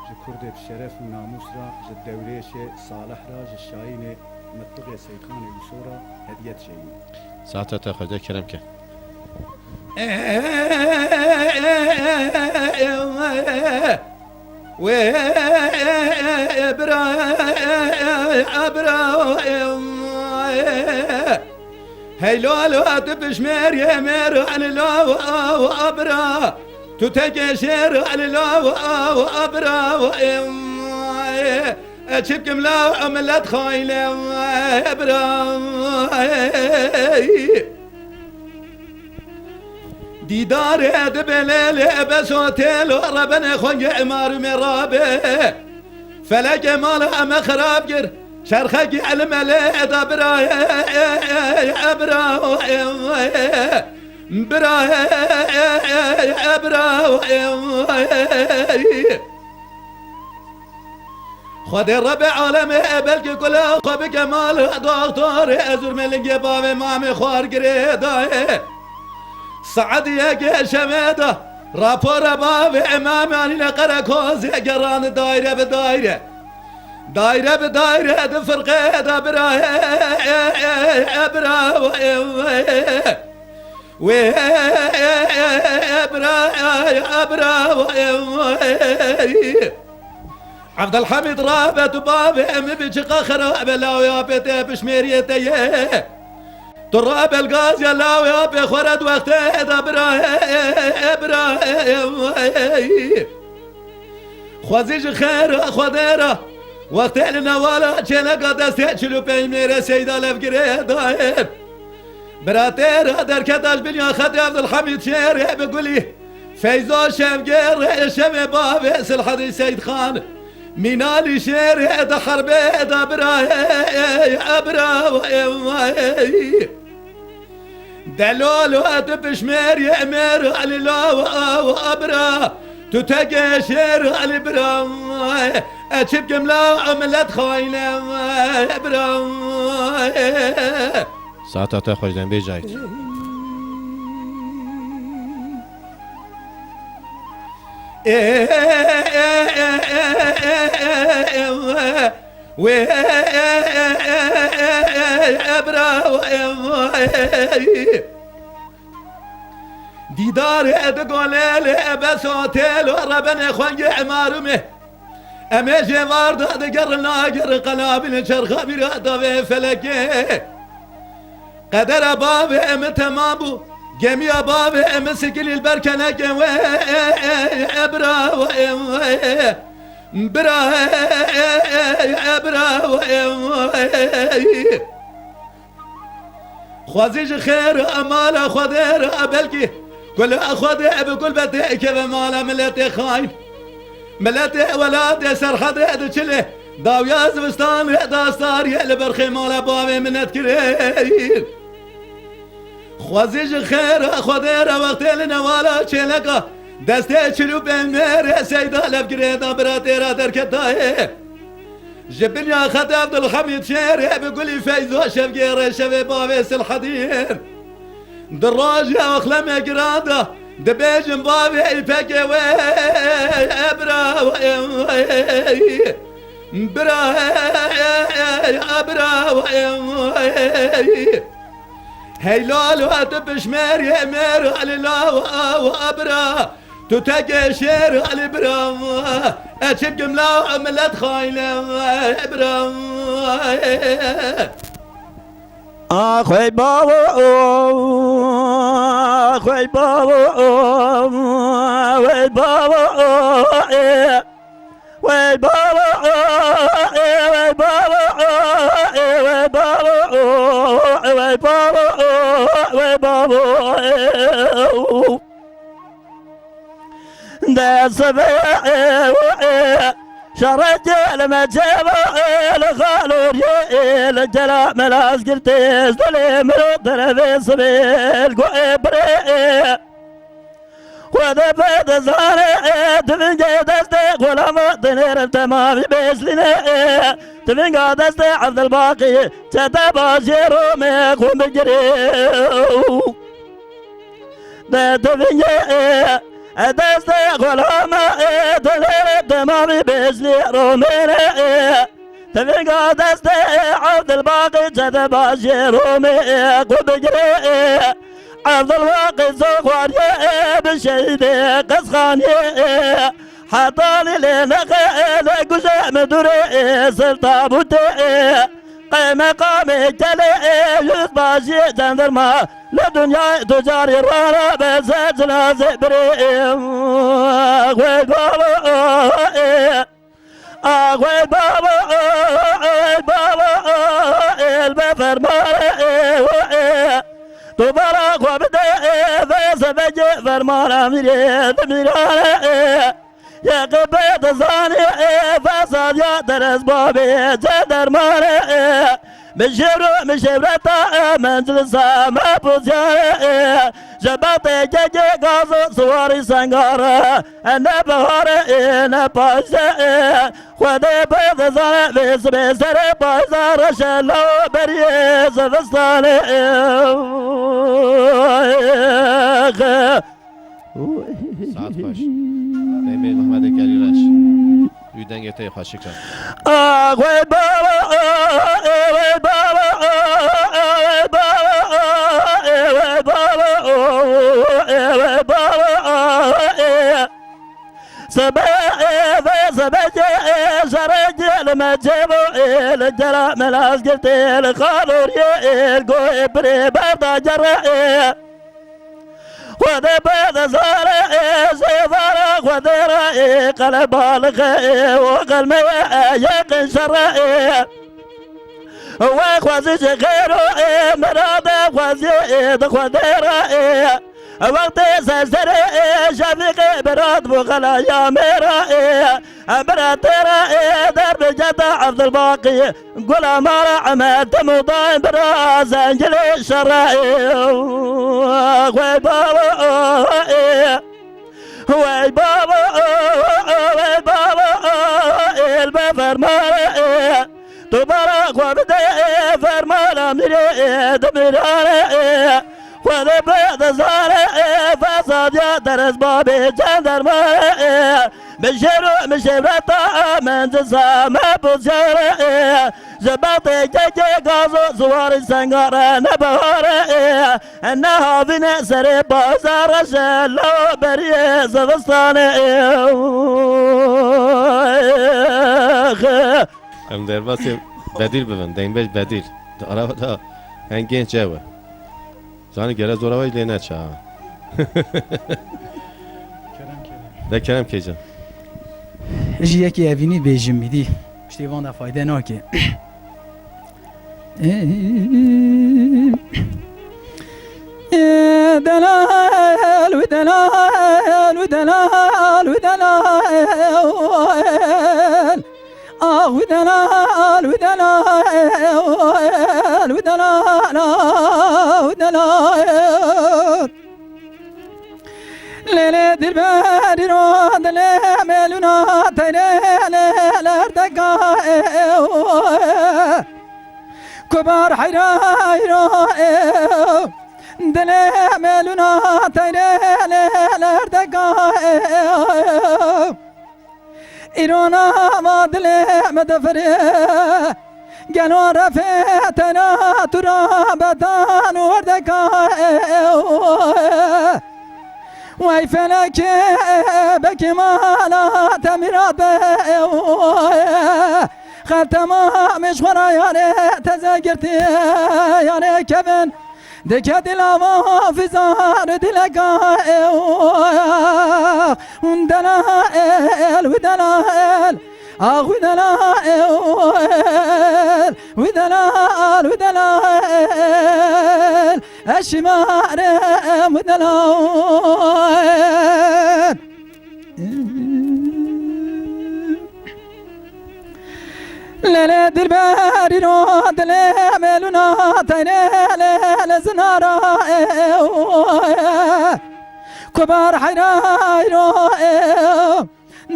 ji Kurdê bi şeref û namûs re, ji dewrêşê Salih re, ji şayînê Mitliqê Seyxanê Wîso re hediye dişeyînim. Saeta te xwedê kerem ke. Wê bira, bira, hey lo lo, tu pişmêriyê mêr, hani lo, bira, tu tekê şêr, hani lo, bira, çipkim la millet xayne, bira. Dîdarê dibe lê lê beso têlo rebenê xwe ye emarûmê rabe. Felekê mala me xirab kir. Çerxekî elime lê da bira, bira, bira, bira. Xwedê Rebê alemê e belkî kula xwe bike mal doktorê, ez zûrmê lingê bavê mamê xwar girê dayê. Saet yekê şevê de rapora bavê Emam Yanîne Qerekozê gerand dayre bi dayre. Dayre bi dayre di firqê de bira, bira. Wê bira, bira. Evdilhamîd rabe tu bavê min bi çiqa xerabe lawê apê te pişmêriyê te ye. Tu rabe li gazya lawê apê xwe re di wextê de bira, bira. Xwezî ji xêr Xwedê re wextê li newala çêneka destê çil û pênc mêrê Seyda Levgirê dayê. Biratê re derketa ji binya xetê Evdilhamîd Şêrê bi gulî. Feyzo Şevgê rê şevê bavê Silhedî Seydxan. Mînalî Şêrê di herbê de birayê, bira. Delolo tu pişmêriyê mêr, Elî lo, bira. Tu tekê şêr, Elî bira. E çi bikim la millet xayne, bira. Saeta te xweş, dembê Cahit. Wê bira. Dîdarê di golê lê beso têlo rebenê xwengê emarûmê. Em ê jêvar de digerin, nagerin qelabîlin çerxa bîra davê felekê. Qedera bavê min temam bû. Gemiya bavê min sikilî li ber kenekê wê, bira, bira, bira. Xwezî ji xêr mala Xwedê re, belkî kula Xwedê bi kulbetê keve mala miletê xayn. Miletê welatê Serhedê di çilê dawiya zivistanê da stariyê li ber xê mala bavê minet kirê. Xwezî ji xêr Xwedê re wextê li newala çêleka destê çil û pênc mêrê Seyda Levgirê da biratê ra derketayê. Ji binya xetê Evdilhemîd Şêrê bi gulî Feyzo Şevgê rê şevê bavê Silhedîn. Di rojê oxlemê giran de dibêjin bavê îpekê wê, bira, bira, bira. Hey lal tu pişmêriyê mêr, Elî la, bira. Tu tekê şêr, Elî bira. E çi bikim la millet xayne, bira. Axwey bawo, axwey bawo, wey bawo, wey bawo, wey bawo, wey bawo, wey bawo, wey bawo. Destê şerê gelme çêva li xaloriyê li gela me laz girtê, zdolê miro derevê sibê li goê birê. Xwedê pê dizane tu vingê destê xulama dinêrim temamî bêslîne. Tu vinga destê Evdilbaqî çete bajêro me xwe bigirê. De tu vingê, e, destê xulama, e, dilê temamî bêslî romêne, e. Tu vinga destê, e, Evdilbaqî çete bajê romê, e, xwe bigirê, e. Evdilbaqî zoxwariyê, e, bi şehîdê qezxaniyê, e. Hetanî lê nexe lê guje min dûrê ê silta bûtê ê. Qey meqamê kelê ê yüzbaşî cenderma. Li dinyayê tu carî rana be se cinazê birê ê. Wey baba ê. Axwey baba, ey baba, ey be fermane, ey, ey. Tu bala xwe bide, ey, ve sebecê fermana mirê, di mirane, ey. Yeqê pê dizanî, ey, fesadiya derez babê, cendermane, ey. Min şêwr û min şêwreta, e, meclisa me pozîyane, e, ji bextê kekê gaz û siwarî sengare, e, ne bihare, e, ne payîze, e, Xwedê pê dizane vê sibê serê payîze reşe law beriyê zivistanê, e, Saet xweş. Demê Mehmedê Gelî reş. Wî dengê te yê xweşik e. Ah, wey baba, ah, wey baba, ah, wey baba, ah, wey baba, ah, wey baba, ah, eh. Sebe, eh, ve, sebe, ce, eh, şere, ce, li me, ce, bo, eh, li cera, me, laz, girtê, li xaloriyê, eh, go, eh, pirê, berda, cere, eh. Xwedê pê dizane, ê, jê vara Xwedê re, ê, qeleba li xê, ê, û qelmê, ê, yê qin şere, ê. Wê xwezî ji xêr û, ê, mirade xwezî, ê, di Xwedê re, ê. Wextê serserê, ê, Şefîqê birat bû xelaya mêra, ê. Em bira têra ê der bi ceda Evdilbaqî, gula mara Emed, tim û dayên bira zengilê şerê. Wey baba ê, wey baba ê, wey baba ê, el be fermane ê. Tu bara xwe bide ê, fermana mirê ê, di mirane ê. Xwedê pê dizane ê, fesadiya derez babê cendermane ê. Min şêr û min şêwreta, min cisa me bû zêre, ji bextê kekê gaz û ziwarî sengare ne bihare, ne havîne serê baza reşe law beriyê zivistanê. Em derbasê Bedîr bibin, dengbêj Bedîr. Di araba da hengên çewe. Zanî gere zora we lê neça. Kerem, kerem. De kerem kêcan. Ji yekê evînî bêjim îdî. Piştê van de fayde nake. Delal, wî delal, wî delal, wî delal. Ah, wî delal, wî delal, wî delal, ah, wî delal. Lê lê dilberî ro dilê mêlûna teyrê lê lerdeka ê. Kubar heyra heyro ê. Dilê mêlûna teyrê lê lerdeka ê. Îro nava dilê min difirê. Gelo refê tena tu ra betan werdeka ew. Wey felekê bekê mala te mîrat be ew. Xel temamê ji xwe ra yarê teze girtî yarê kevin. Dike dila ma fizar dileka ew. Hûn dela el, wî dela el. Ah, wî dela el, wî dela el, wî dela el. Eşîmarem wî dela el. Lê lê dilberî ro dilê mêlûna teyrê lê lê zinara ew. Kubar heyra heyro ew.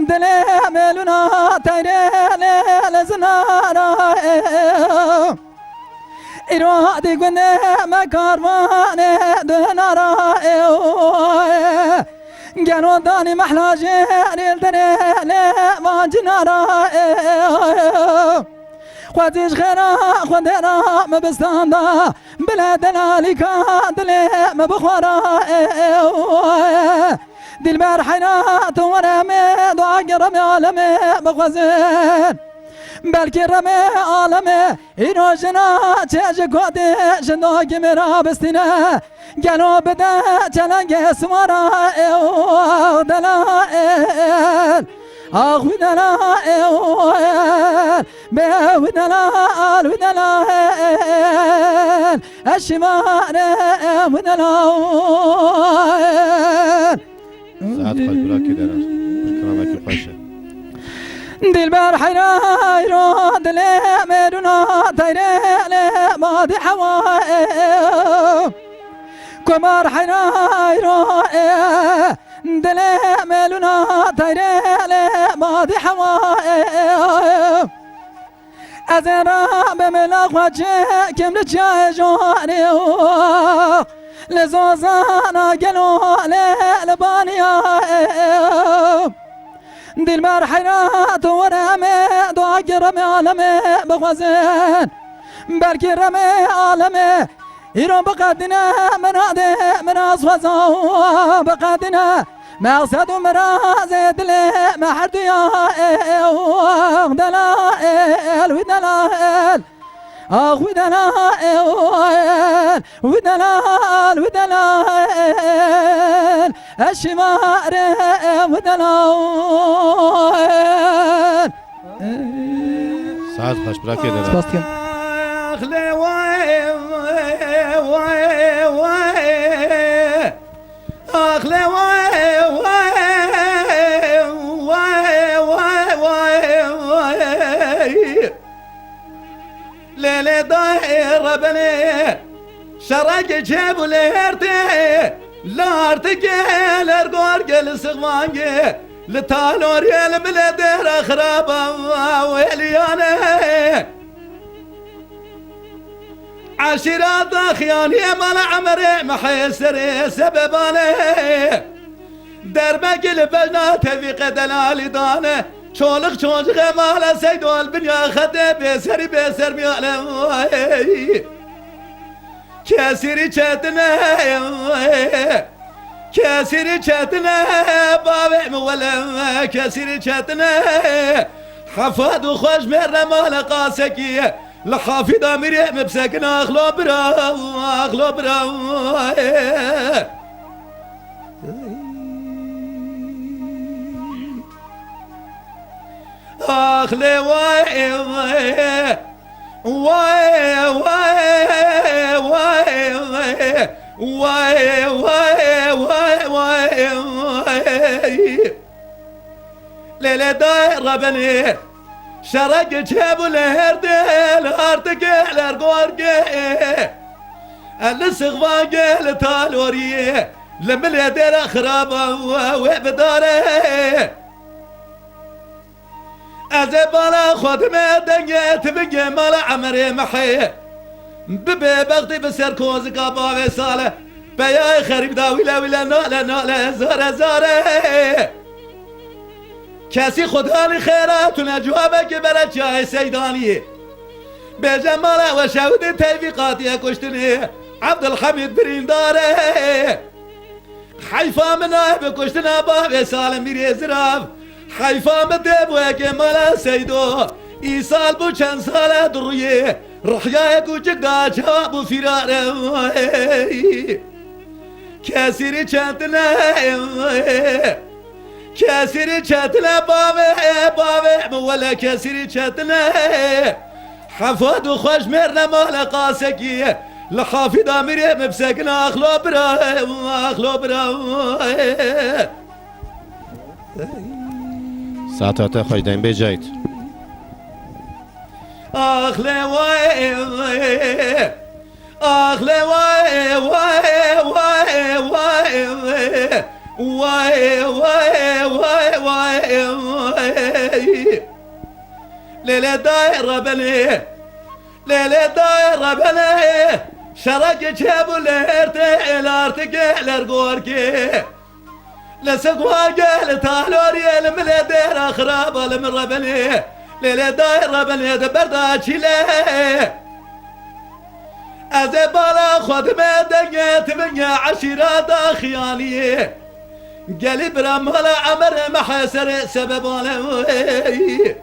Dilê mêlûna teyrê lê lê zinara ew. Îro dî gundê me karvanê dinara ew. Gelo danî mehla jêrê derê lê van cinara ew. Xwezî ji xêra Xwedê ra me bistanda, bile delalîka dilê me bixwara ew. Dilber heyra tu were me, dua ki remê alemê bixwezin. Belkî remê alemê îro jina çê ji ku dê ji dokî me ra bistîne. Gelo bide çelengê siwara ew dela el. Ax wî dela ew el. Be wî dela al wî dela el. Eşîmare wî dela el. Saet xweş, birakê Dera. Programekî xweş e. Dilber heyra heyro dilê mêrûna teyrê lê badî hewa e. Komar heyra heyro e. Dilê mêrûna teyrê lê badî hewa e. Ez ê rabim li xwe çêkim li çiyayê Jorê û li zozana gelo lê li baniyayê. Dilber heyra tu were em ê dua ki remê alemê bixwezin. Belkî remê alemê îro biqedîne, min adê min az xweza biqedîne. Meqsed û mirazê dilê me her duya ew dela el, wî dela el. Ax wî dela el, wî dela el, wî dela el. Eşîmare wî dela el. Saet xweş, birakê Dera. Spas dikim. Ax lê way, way, way, way. Ax lê way, way, way, way, way. Lê lê dayê rebenê. Şerekê çêbû lê hertê. Lartikê lergorgê li sixvangê. Li taloriyê li milê dêra xiraba wêliyane. Eşîra daxiyaniyê mala Emerê mehê serê sebebane. Dermekî li bejna tevîqê delalî dane. Çolix çocixê mala Seydo li binya xetê bêserî bêsermiyane. Kesîrî çetine. Kesîrî çetine, bavê min wele, kesîrî çetine. Hefad û xweş mêrne mala qasekî. Li hafîda mîrê min bisekin axlo bira, axlo bira. Ax lê way, way, way, way. Lê lê dayê rebenê. Şerekê çêbû lê herdê, li artikê, li ergorgê. Li sixvangê, li taloriyê. Li milê dêra xiraba wê bidare. Ez ê bala xwe dime dengê tivingê mala Emerê mehê. Bibê bextî bi ser kozika bavê sale. Peyayê xerîb da wîle wîle nale nale zare zare. Kesî xwe dalî xêra tune civabekê bere çiyayê Seydaniyê. Bêje mala we şewidê teyvî qatiye kuştinê. Ebdulhemîd birîndare. Heyfa min nayê bi kuştina bavê Salim Mîrê Zirav. Heyfa min dê bû eke mala Seydo. Îsal bû çend sale duruyê. Rihya ye kûçik da çawa bû fîrare. Kesîrî çetine. Kesîrî çetine bavê, bavê min wele kesîrî çetine. Hefad û xweş mêrne mala qasekî. Li hafîda mîrê min bisekine axlo bira, axlo bira. Saeta te xweş, deng bê Cahit. Ax lê way, way, ax lê way, way, way, way, way, way, way, way. Lê lê dayê rebenê, lê lê dayê rebenê, şerekê çêbû lê hertê, êlartikê, êlergorkê. Li sixwagê, li taloriyê, li milê dêra xiraba, li min rebenê, lê lê dayê rebenê di berda çîlê. Ez ê bala xwe dime dengê tivingê eşîra daxiyaniyê. Gelî bira mala Emer Meheser sebebane wê.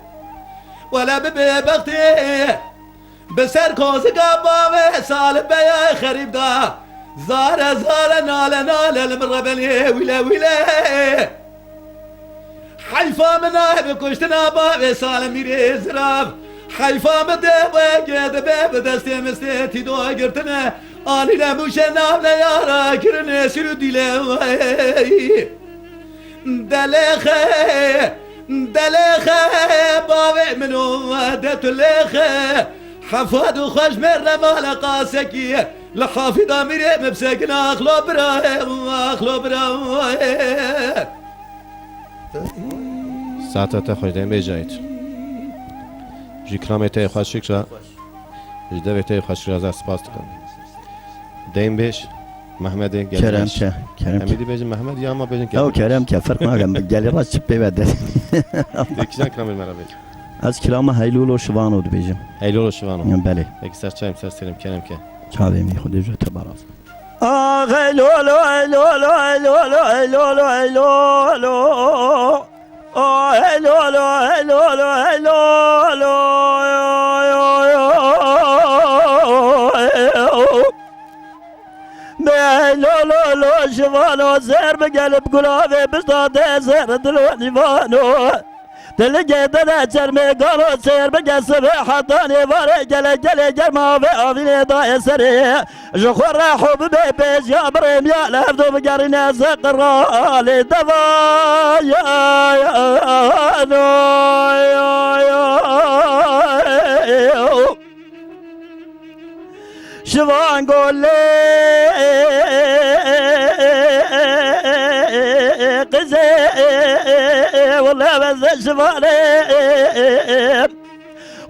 Wele bibê bextê bi ser kozika bavê Salih Beya xerîb da. Zare zare nale nale li min rebenê wîle wîle. Heyfa min a bi kuştina bavê Salih Mîrê Zirav. Heyfa min dê wê gê dibe bi destê mistê tîdo girtine. Alî le mûşe nav neyara kirine sîr û dîle wey. Delêxe, delêxe, bavê min û de tu lêxe. Hefad û xweş mêr re male qasekî. Li hafîda mîrê min bisekine axlo birayê, axlo birayê. Saeta te xweş, deng bêjayît. Ji kilamê te yê xweş şikra, ji devê te yê xweş şikra zaf spas dikim. Deng bêj, Mehmedê Gelî Kerem bêj. Ke, kerem ke. Em ê dibêjin Mehmed ya ma bêjin Ew Gelî bêj. Kerem ke, ferq nake. Gelî rast çi pê ve de. Dê kîjan kilamê me re bêj? Ez kilama Heylûlo Şivano dibêjim. Heylûlo Şivano. Belê. Peki ser çayım, ser serim, kerem ke. Çavê min Xwedê ji te baraz. Ah, hey lo lo, hey lo lo, hey lo lo, hey lo lo, hey lo lo. Ah, hey lo lo, hey lo lo, hey lo lo. Be lo lo lo, şivano zer bi gelip gulavê bişta de zer dilo nîvano. Diligê dide çermê galo sêr bike sibê heta nêvarê gele gelê germa ve avînê dayê serê. Ji xwe reho bibe pêş ya birêm ya li hevdo bigerîne zeqiralê deva ya, ya, no, ya, ya. Şivan golê qizê wele ve ze şivanê.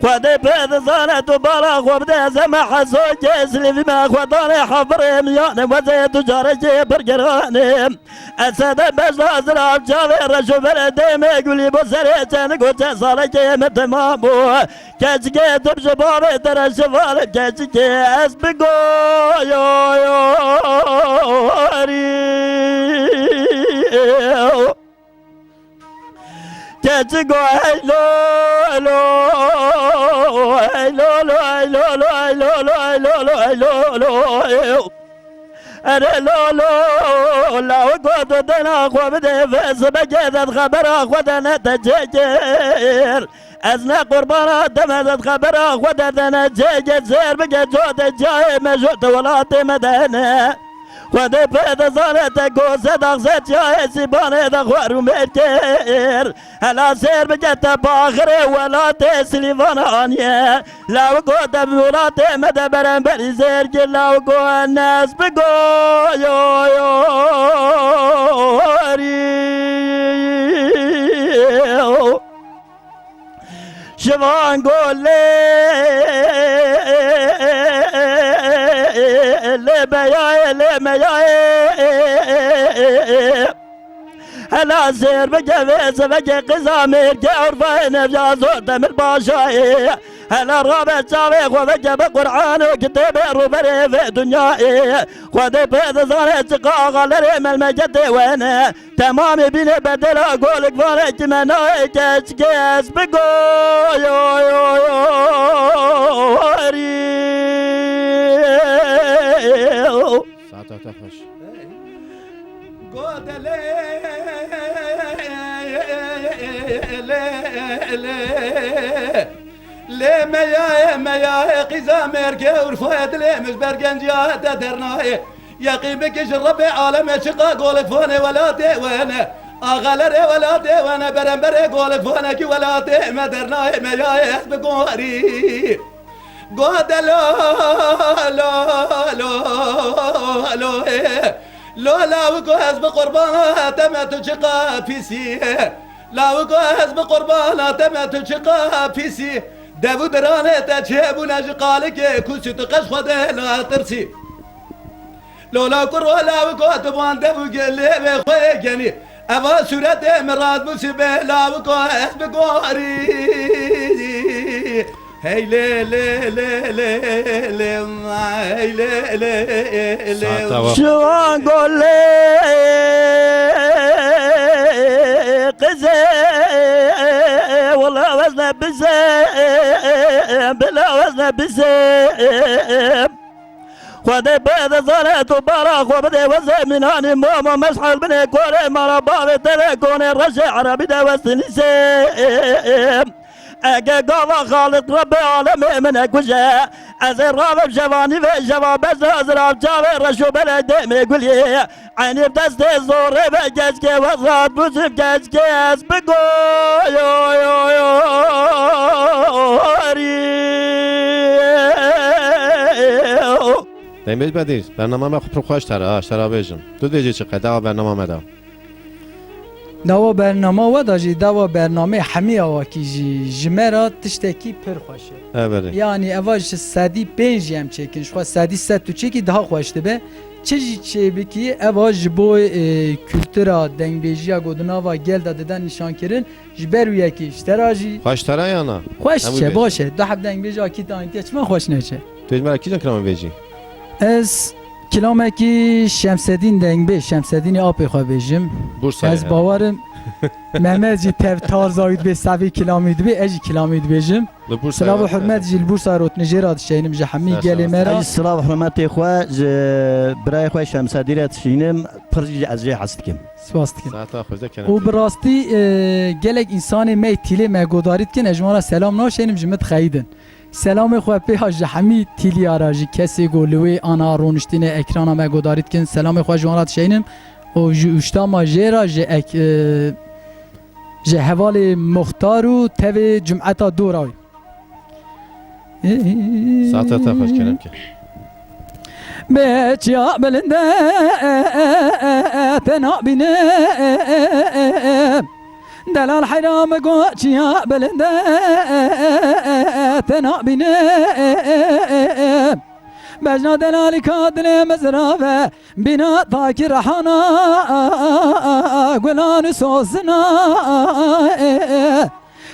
Xwedê pê dizane tu bala xwe bide zeme heso kes li vî me xwe danê hevbirê miyane wezê tu carekê birgiranê. Esede beşda zirav çavê reşo bere dêmê gulî bo serê çend goçe salekê me temam bû. Keçikê tu ji bavê te re şivar keçikê ez bi goyorî. Keçik go hey lo lo, hey lo lo, hey lo lo, hey lo lo, hey lo lo, hey lo lo. Ere lo lo, lawiko tu dena xwe bidê ve, sibekê de xebera xwe de ne te çêkir. Ez ne qurbana te me, ez xebera xwe de te ne çêkir, sêr bike, co te cayê me, jo te welatê me de ne. Xwedê pê dizane te ku sedax se çayê sîbanê de xwe rûmêr kir. Hela sêr bike te baxirê welatê Silîvana aniye. Lawiko te bi welatê me de beramberî zêr kir, lawiko ne ez bi goyorî. Şivan golê lê beyayê lê meyayê. Hela sêr bike vê sivekê qîza mêrkê Urfayê Nevya zor demir başayê. Hela rabe çavê xwe veke bi Qur'an û kitêbê rûberê vê dinyayê. Xwedê pê dizane çiqa axalerê melmeketê wene. Temamê bîne bedela golik vane kime nayê keçikê ez bi goyorî. Saeta te xweş. Godelê, lê, lê, lê meyayê, meyayê qîza mêrkê Urfayê dilê min ji ber genciya te dernayê. Yeqîn bike ji Rebbê alemê çiqa golikvanê welatê wene. Axelerê welatê wene, beremberê golikvanekî welatê me dernayê, meyayê ez bi gorî. Gote lo, lo, lo, lo, ê. Lo lawiko ez bi qurbana te me tu çiqa pîsî. Lawiko ez bi qurbana te me tu çiqa pîsî. Dev û diranê te çêbûne ji qalikê kûsî tu qeş Xwedê natirsî. Lola kuro lawiko tu ban dev û gelê vê xwe yê genî. Eva sûretê min Rasmusî bê lawiko ez bi gorî. Hey lê lê lê lê lê hey lê lê lê. Saeta wa. Şivan golê. Qizê, wela wezne bizê, bila wezne bizê. Xwedê bide zaret û bara xwe bide wezê mînanî momo meşhel binê korê mara bavê telekonê reşê erebî de westinîsê. Ege gava Xalid Rebê alemê min e kuje. Ez ê ravim jevanî ve jeva bezra zirav çavê reşo belê demê guliyê. Eynî destê zorê ve keşkê wezat bûzim keşkê ez bigoyo yo yo. Dengbêj Bedîr, bernama me xwe pir xweş tera, ha, ji te re bêjim. Tu dibêjî çi qe dawa bernama me de? Dawa bernama we de jî, dawa bernamê hemî awakî jî ji me re tiştekî pir xweş e. Ev e. Yanî eva ji sedî pênc jî em çêkin, ji xwe sedî sed tu çêkî daha xweş dibe. Çi jî çêbikî, eva ji bo, e, kultura dengbêjiya ku di nava gel de dide nîşankirin, ji ber wî yekê ji te re jî. Xweş tera yana? Xweş çe, baş e. Du heb dengbêj akî te anîtiye, çima xweş neçe? Tu ji me re kîjan kilamê bêjî? Ez kilamekî Şemsedîn Dengbê, Şemsedînê apê xwe bêjim. Bursa. Ez bawerim Mehmet jî tev tarza wî dibê, sevî kilamî dibê, ez jî kilamî dibêjim. Li Bursa. Silav û hurmet jî li Bursa rotine jê re dişeynim ji hemî gelê me re. Ez jî silav û hurmetê xwe ji birayê xwe Şemsedî re dişînim, pir jî ez jê hez dikim. Spas dikim. Saeta xwe de kerem. Û bi rastî, e, gelek însanê me yê tîlê me godarî dikin, ez ji wan re selam naşeynim, ji min dixeyidin. Selamê xwe pê ha ji hemî tîliya re, ji kesê ku li wê ana roniştînê ekrana me godarî dikin, selamê xwe ji wan re dişeynim û ji ûştama jê re ji ek-, e, ji hevalê Muxtar û tevê cumeta dora wî. Saeta te xweş kerem ke. Bê çiya bilinde te nabînim. Delal heyra min got çiya bilinde te nabînim. Bejna delalîka dilê min zirav e, bîna takî rehana gulan û sozina.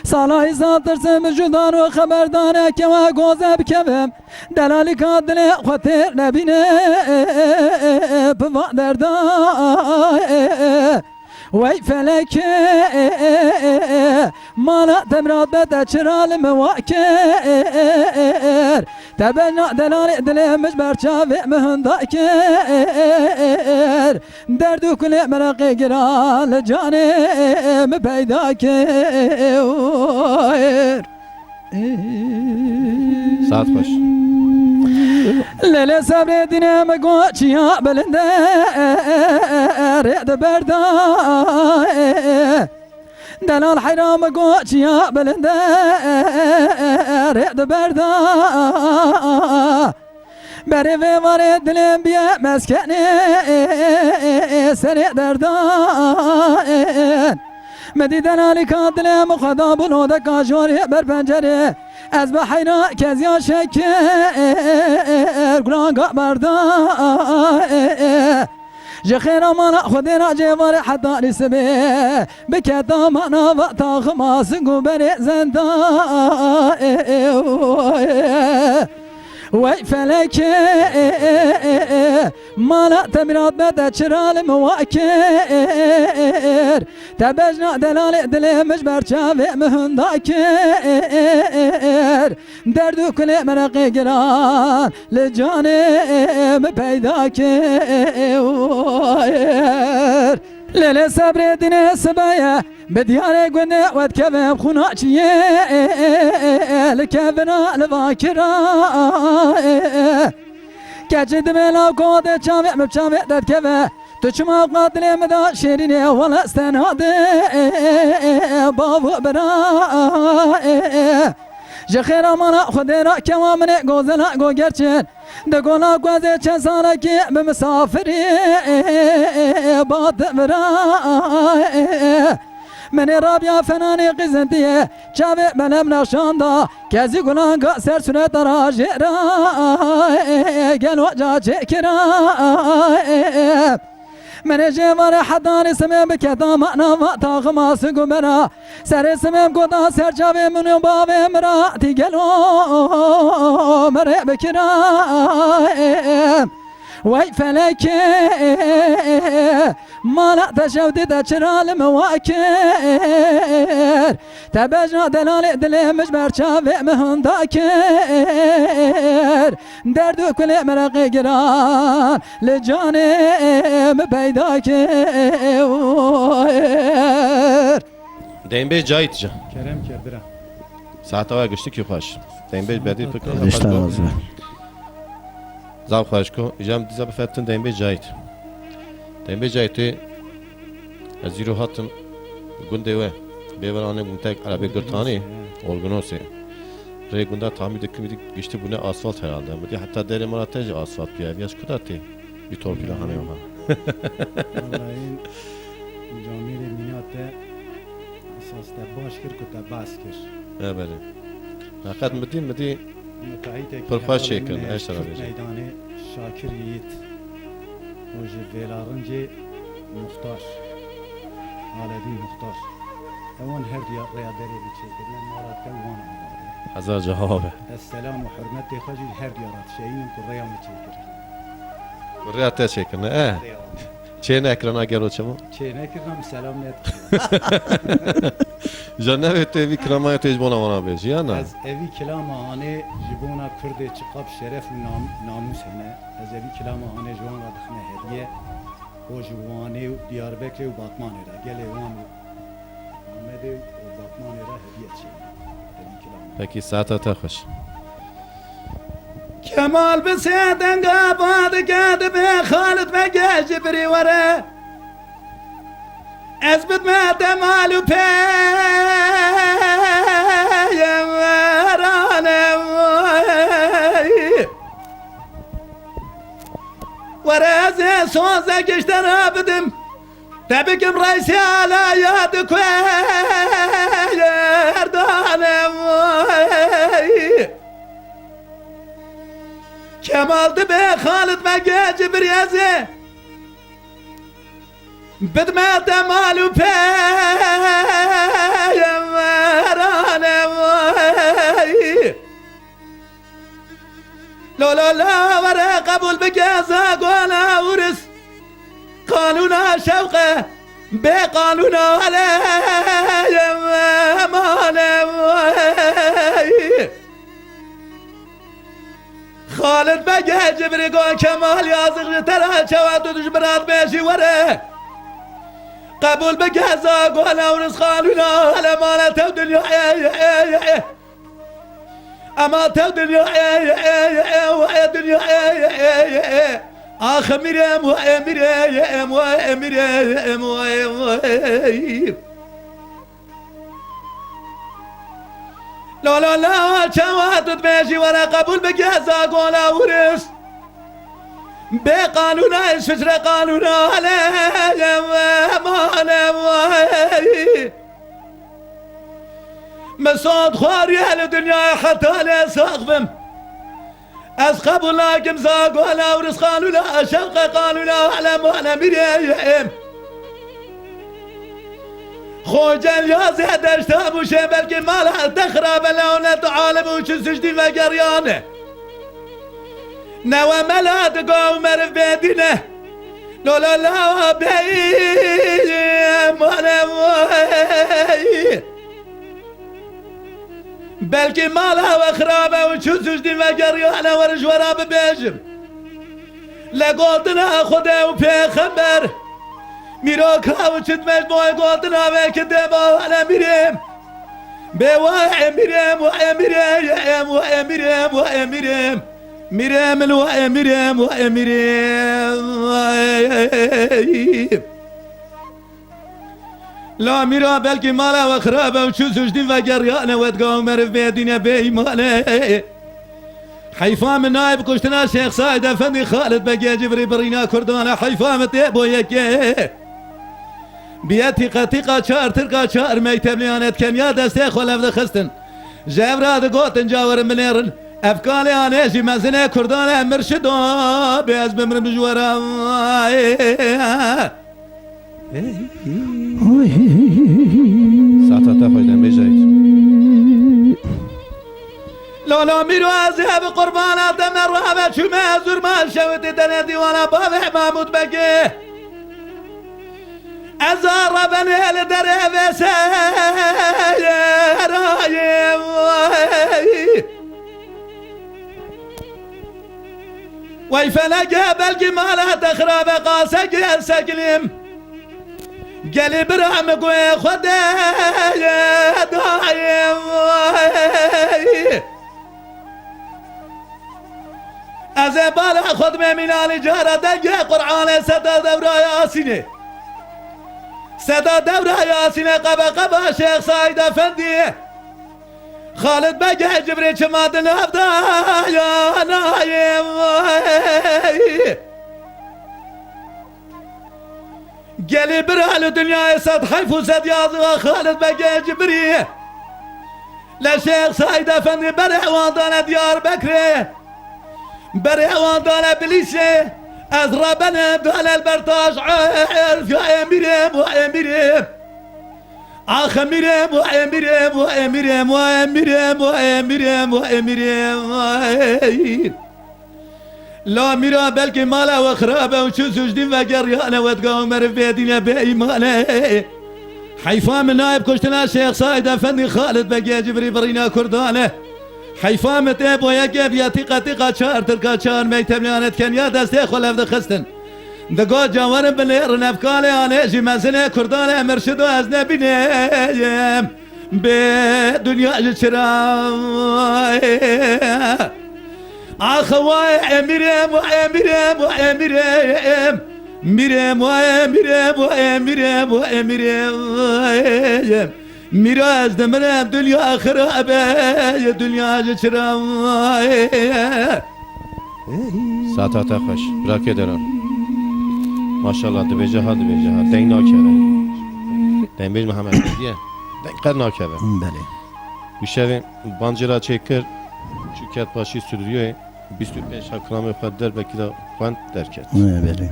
Sala hîza tirsim ji dan û xeberdaneke we goze bikevim. Delalîka dilê xwe têr nebîne bi van derda. Wey felekê, mala te mirad be te çira li min wa kir. Te bejna delalê dilê min ji ber çavê min hunda kir. Derd û kulê min reqê giran li canê min peyda kir. Saet xweş. Lê lê sebrê dînê min got çiya bilinde rê di berda. Delal heyra min got çiya bilinde rê di berda. Berê vê varê dilê biye meskenê serê derdan. Me dî delalîka dilê min xwe da bû lodeka jorê ber pencerê. Ez bi heyra keziya şekir gulanga berda. Ji xêra mala Xwedê re cêvarê heta nîsibê. Bike tamana va taxima sing û berê zenda. Wey felekê, mala te mirad be te çira li min wa kir. Te bejna delalê dilê min ji ber çavê min hunda kir. Derd û kulê min reqê giran li canê min peyda kir. Lê lê sebrê dînê sibe ye, bi diyarê gundê we dikevim xûna çiyê, li kevina li vakira. Keçî dibê law kodê çavê min bi çavê derdikeve. Tu çima qatilê min da şêrînê wele stenadê bav û bira. Ji xêra mala Xwedê ra kewa min ê gozela gogerçin. Di gola ku ez ê çend salekî bi misafirî ba di vira. Min ê rabiya fenanê qîzintiyê çavê belem nexşanda. Kezî gulanga ser sureta ra jê ra gel waca çêkira. Min ê jê vare hetanî simê bike damana va taxima sing û bera. Serê simêm goda ser çavê min û bavê min ra tî gelo min rê bikira. Wey felekê, mala te şev dide çira li min wa kir. Te bejna delalê dilê min ji ber çavê min hunda kir. Derd û kulê min reqê giran li canê min peyda kir. Deynbêj Cahit jî. Kerem ke bira. Saeta we giştikî xweş. Deynbêj Bedî tu Saeta xweş Gişta be. Zaf xweş ku. Îja min dîsa bifetin Deynbêj Cahit. Deynbêj Cahitê ez îro hatim gundê we. Bê veranê bûm tek erebê girtanî. Olgunosê. Rê gunda tahmîn dikim dî giştî bûne asfalt herhalde. Min dî heta derê me ra te jî asfalt bûye. Ev ya ji ku da tê? Vî torpîla hanê wiha. Vallahi camêrê mîna te esas te baş kir ku te behs kir. E, belê. Heqet mi dî, mi dî Mutahîtekî pir xweş hevalê çêkirin, min ê eştera Kürt bêje. Meydanê Şakir Yiğit. O ji Vêlarincê Muxtar. Aledîn Muxtar. Ewan her diya rêya derê bi çêkirine, mala te wan avare. Hezar cihava be. Ez selam û hurmetê xwe jî her diya re dişeyînim ku rêya min çêkir. Rêya te çêkirine, e? Rêya. Çê nekirina gelo çi bû? Çê nekirina min selam nedikir. Ja nevê tê vî kilamaya tê ji bona wana bêjî, ya na? Ez evî kilama hanê ji bona Kurdê çiqap şeref û nam-, namûs hene. Ez evî kilama hanê ji wan re dixime hediye. O ji Wanê û Diyarbekirê û Batmanê re. Gelê Wan û Amedê û Batmanê re hediye çê. Evî kilama. Pekî, saeta te xweş. Kemal bi sê denga ba dike, dibê Xalid Begê ji birî were. Ez bidme te mal û peyê werane. Were ez ê sozek ji te re bidim. Te bikim reysê alaya di kuerdane. Kemal dibê Xalid Begê ji birî ez ê. Bidme te mal û peyê werane. Lo, lo, lo, were qebûl bike zagona ûris. Qanûna şewqe, bê qanûna aleyê mane. Xalid Begê Cibrî got, Kemal yazık ji te re çawa tu dij mirat bêjî were. Qebûl bike zagona ûris qanûna ale mane tev dinya ê, ê, ê, ê. Ama tev dinya ê, ê, ê, ê, ê, ê, dinya ê, ê, ê, ê, ê. Ax mirem, ê, mirê, ê, ê, ê, mirê, ê, ê, ê, ê. La, la, la, çawa tu dibêjî were qebûl bike zagona ûris. Bê qanûna Îsviçre qanûna ale, ê, ê, ê, ê, ê. Min sond xwariye li dinyayê heta lê sax bim. Ez qebûl nakim zagona ûris qanûna şewqe qanûna alem alem mirê em. Xocel yazê deşta bûşê belkî mala te xirabe lanet alem û çi suçdî vegeriyane. Newe mela diga û meriv bêdîne. Lo, lo, lo, beyim, alem, wey. Belkî mala we xirab e û çû suçdî vegeriyane were ji we re bibêjim. Le gotina Xwedê û Pêxember, mîroka û çi dibêj bo gotina wê ki dê ba hele mirêm. Bê wa emirêm, wa emirê, em, wa emirêm, wa emirêm. Mirêm, wa emirêm, wa emirêm. La mîra belkî mala we xirab e û çû suçdî vegeriyane we diga û meriv bê dîne bê îmane. Heyfa min nayê bi kuştina Şêx Saîd Efendî Xalid Begê Cibrî birîna Kurdan e, heyfa min tê bo yekê. Biye tîqe tîqa çar tirka çar meytebliyane di keniya destê xwe lev dixistin. Ji hev re digotin ca werin binêrin. Ev kalê anê jî mezinê Kurdan e, mirşido bê ez bimrim ji we re. Saeta te xweş, demê jayî. La mîro ez ê bi qurbana te me rabe çûme zûrma şewitî tenê dîwana bavê Mahmûd Begê. Ez a rebenê li derê vê serayê. Wey feleke belkî mala te xirabe qasek ez sekilim. Gelî bira min guhê xwe de dayê. Ez ê bala xwe dimê mînalî cara dengê Qur'anê seda dewra Yasînê. Seda dewra Yasînê qebe qeba Şêx Saîd Efendî. Xalid Begê Cibrî çima di nav da ya nayê. Gelî bira li dinyayê sed heyf û sed yaziga Xalid Begê Cibrî. Le Şêx Saîd Efendî berê wan dane Diyarbekirê. Berê wan dane Bilîsê. Ez rebene dane li ber taş. Erz ya emirê, bu emirê. Ax emirê, bu emirê, bu emirê, bu emirê, bu emirê, bu emirê. La mîra belkî mala we xirab e û çû sûcdîn vegeriyane we diga û meriv bêdîne bê îmane. Heyfa min nayê bi kuştina Şêx Saîd Efendî Xalid Begê Cibrî birîna Kurdan e. Heyfa min tê bo yekê bi yetîqa tîqa çar tirka çar meytebniyane dikeniya destê xwe lev dixistin. Digo cawerin binêrin ev kalê anê jî mezinê Kurdan e mirşido ez nebîneyim. Bê dinya ji çira. Ax wa emirê, wa emirê, wa emirê. Mirê, wa emirê, wa emirê, wa emirê. Mîra ez dimirim, dinya xirabe, dinya ji çira. Saeta te xweş, birakê deran. Maşallah, dibêje ha, dibêje ha. Deng nakeve. Dengbêj Mihemed Bedî ye. Deng qet nakeve. Belê. Û şevê bancê ra çêkir, çû ket paşî stûdyoyê, bîst û pênc heb kilamê xwe derbekî de xwend derket. Belê.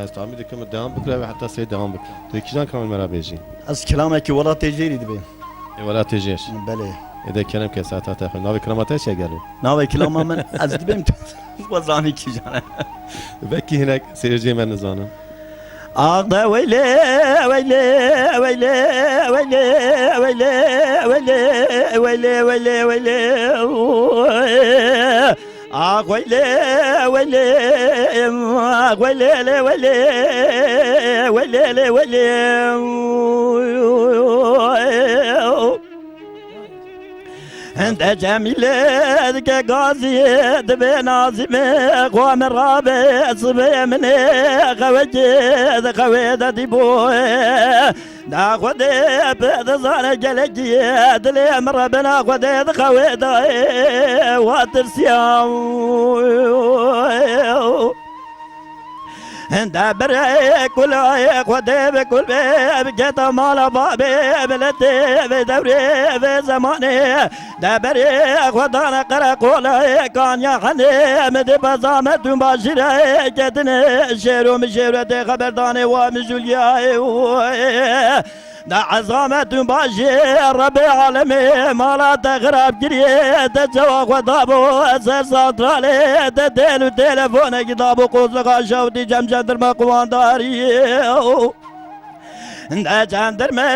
Ez tahmîn dikim dewam bikire ve heta sê dewam bikire. Tu kîjan kilamê me ra bêjî? Ez kilamekî welatê jêrî dibêm. Ê welatê jêr. Belê. Ê de kerem ke saeta te xwe. Navê kilama te çi ye gelo? Navê kilama min ez dibêm tu xwe zanî kîjan e. Vekî hinek seyirciyê me nizanin. Ax de weylê, weylê, weylê, weylê, weylê, weylê, weylê, weylê, weylê, weylê. Ax weylê, weylê, ax weylê, lê weylê, weylê, lê weylê. Hinde Cemîlê dike gazî dibe Nazîmê, xwe min rabe sibê min ê xewekê di xewê de dîboye. Da Xwedê pê dizane gelekî ye, dilê min rebena Xwedê di xewê de ye, wa tirsiya. Hinde birê kulayê Xwedê bi kul bê, bi keta mala babê, miletê vê dewrê, vê zemanê. De berê xwe dane qereqolayê kaniya henê, min dê bezamet û bajîrê ketine şêro min şêro tê xeberdanê wa min jûliyayê. De ezamet û bajê Rebê alemê mala te xirab kiriye, te çawa xwe dabo ser santralê, te têl û telefonekî dabo qozlika şewtî cem jandirma qumandariyê. De jandirme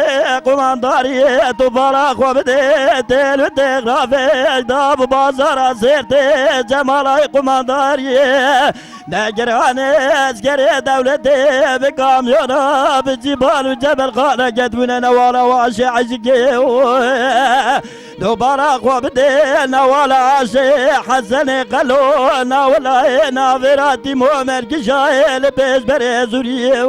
qumandariyê tu bala xwe bide, têl û têxravek da bi bazara sêrtê Cemalay qumandariyê. De giranê eskerê dewletê bi kamyona, bi cîbal û cebelxane ketbûne newala waşê eşikê. Dubara xwe bide newala aşê Hesenê Qelo, nawilayê navêra Tîmo Mergijayê li pêşberê Zûriyê.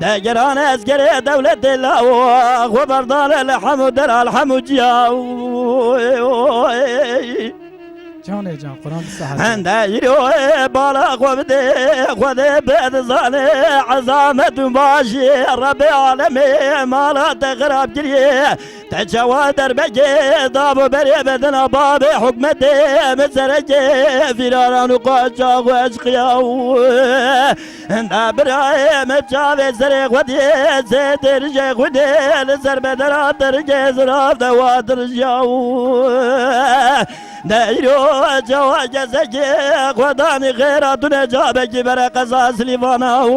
De giran eskerê dewletê lawa xwe berdane li hemû dera, li hemû ciya. Canê can, Quran disa hezar. Hende îro ê bala xwe bidê, Xwedê pê dizane ezamet û başî. Rebê alemê mala te xirab kiriye. Te çawa derbekê dabo berê bedena babê hukmetê min serekê fîraran û qaça xwe eşqiya û hende birayê min çavê serê xwe diyê sê dirjê xwedê li ser bedena dirjê zirav de wa dirjiya û. De îro çawa kesekê xwedanî xêra tune cabekî bere qeza Silîvana û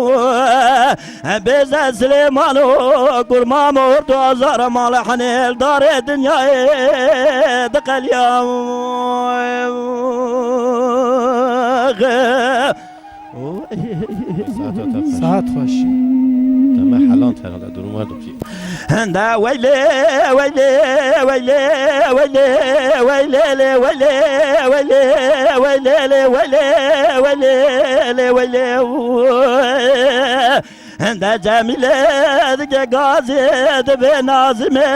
bêze Silêmano kurmamo orto azara mala henêl darê dinyayê diqeliya. Saat xweş. Te me heland herhalde, durum var doki. Hende weylê, weylê, weylê, weylê, weylê, lê, weylê, weylê, weylê, lê, weylê, weylê, lê, weylê, hende Cemîlê dike gazê dibe Nazimê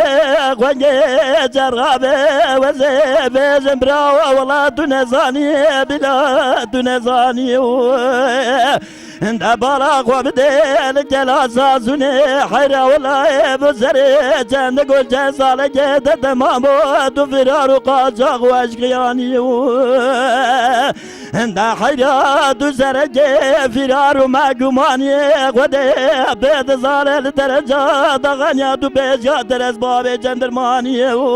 xwengê cerrabe wezê bêjin birawa wela tu nezanî bila tu nezanî. Hinde bala xwe bidê li kela sazûnê heyra wela ê bi serê çend gul çend salekê de temam bû tu firar û qaçax û eşqiyanî û. Hinde heyra tu serekê firar û me gumaniyê xwedê pê dizane li dereca daxaniya tu pêşiya derez babê cendirmaniyê û.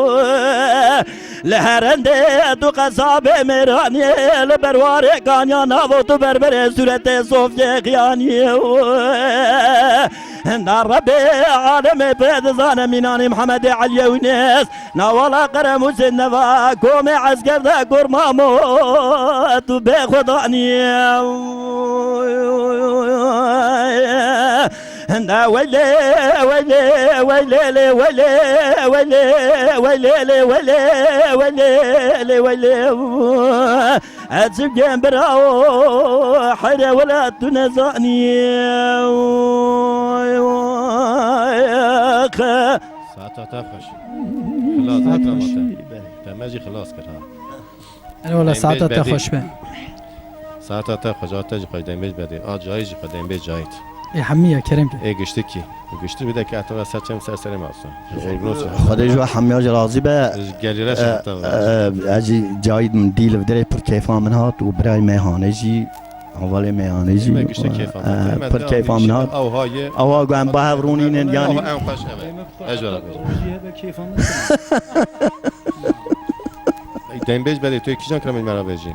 Li herendê tu qesabê mêraniyê li berwarê kaniya navo tu berberê sûretê sofyê xiyaniyê û. Henda Rebê alemê pê dizane mînanî Mihemedê Eliyê Wînês. Nawala qerem û zêneva komê esker de kurmamo tu bê xwedanî. Hende weylê, weylê, weylê, lê, weylê, weylê, weylê, lê, weylê, weylê, lê, weylê. Ez çi bikêm birawo, heyre wela tu nezanî. Saeta te xweş. Xilas, saet ekrama xweş. Te. Te me jî xilas kir ha. Erê wala, saeta te xweş be. Saeta te xweş, a te jî xweş, dembêj bedê. A Cahit jî xweş, dembêj Cahit. Ê hemî ya, kerem ke. Ê giştikî. Giştî bide ke etara ser çem ser serê me olsun. Xwedê ji we hemiya jî razî be. Gelî reş heta ve. Ez jî Cahit min dî li vidirê pir kêfa min hat û birayê meyhanê jî, hevalê meyhanê jî. Me giştî kêfa min. Pir kêfa min hat. Ew ha ye. Ew ha ku em ba hev rûnînin yanî. Ew ha em xweş eve. Ez jî were bêjim. Dembêj bedê, tu yê kîjan kilamê me re bêjî?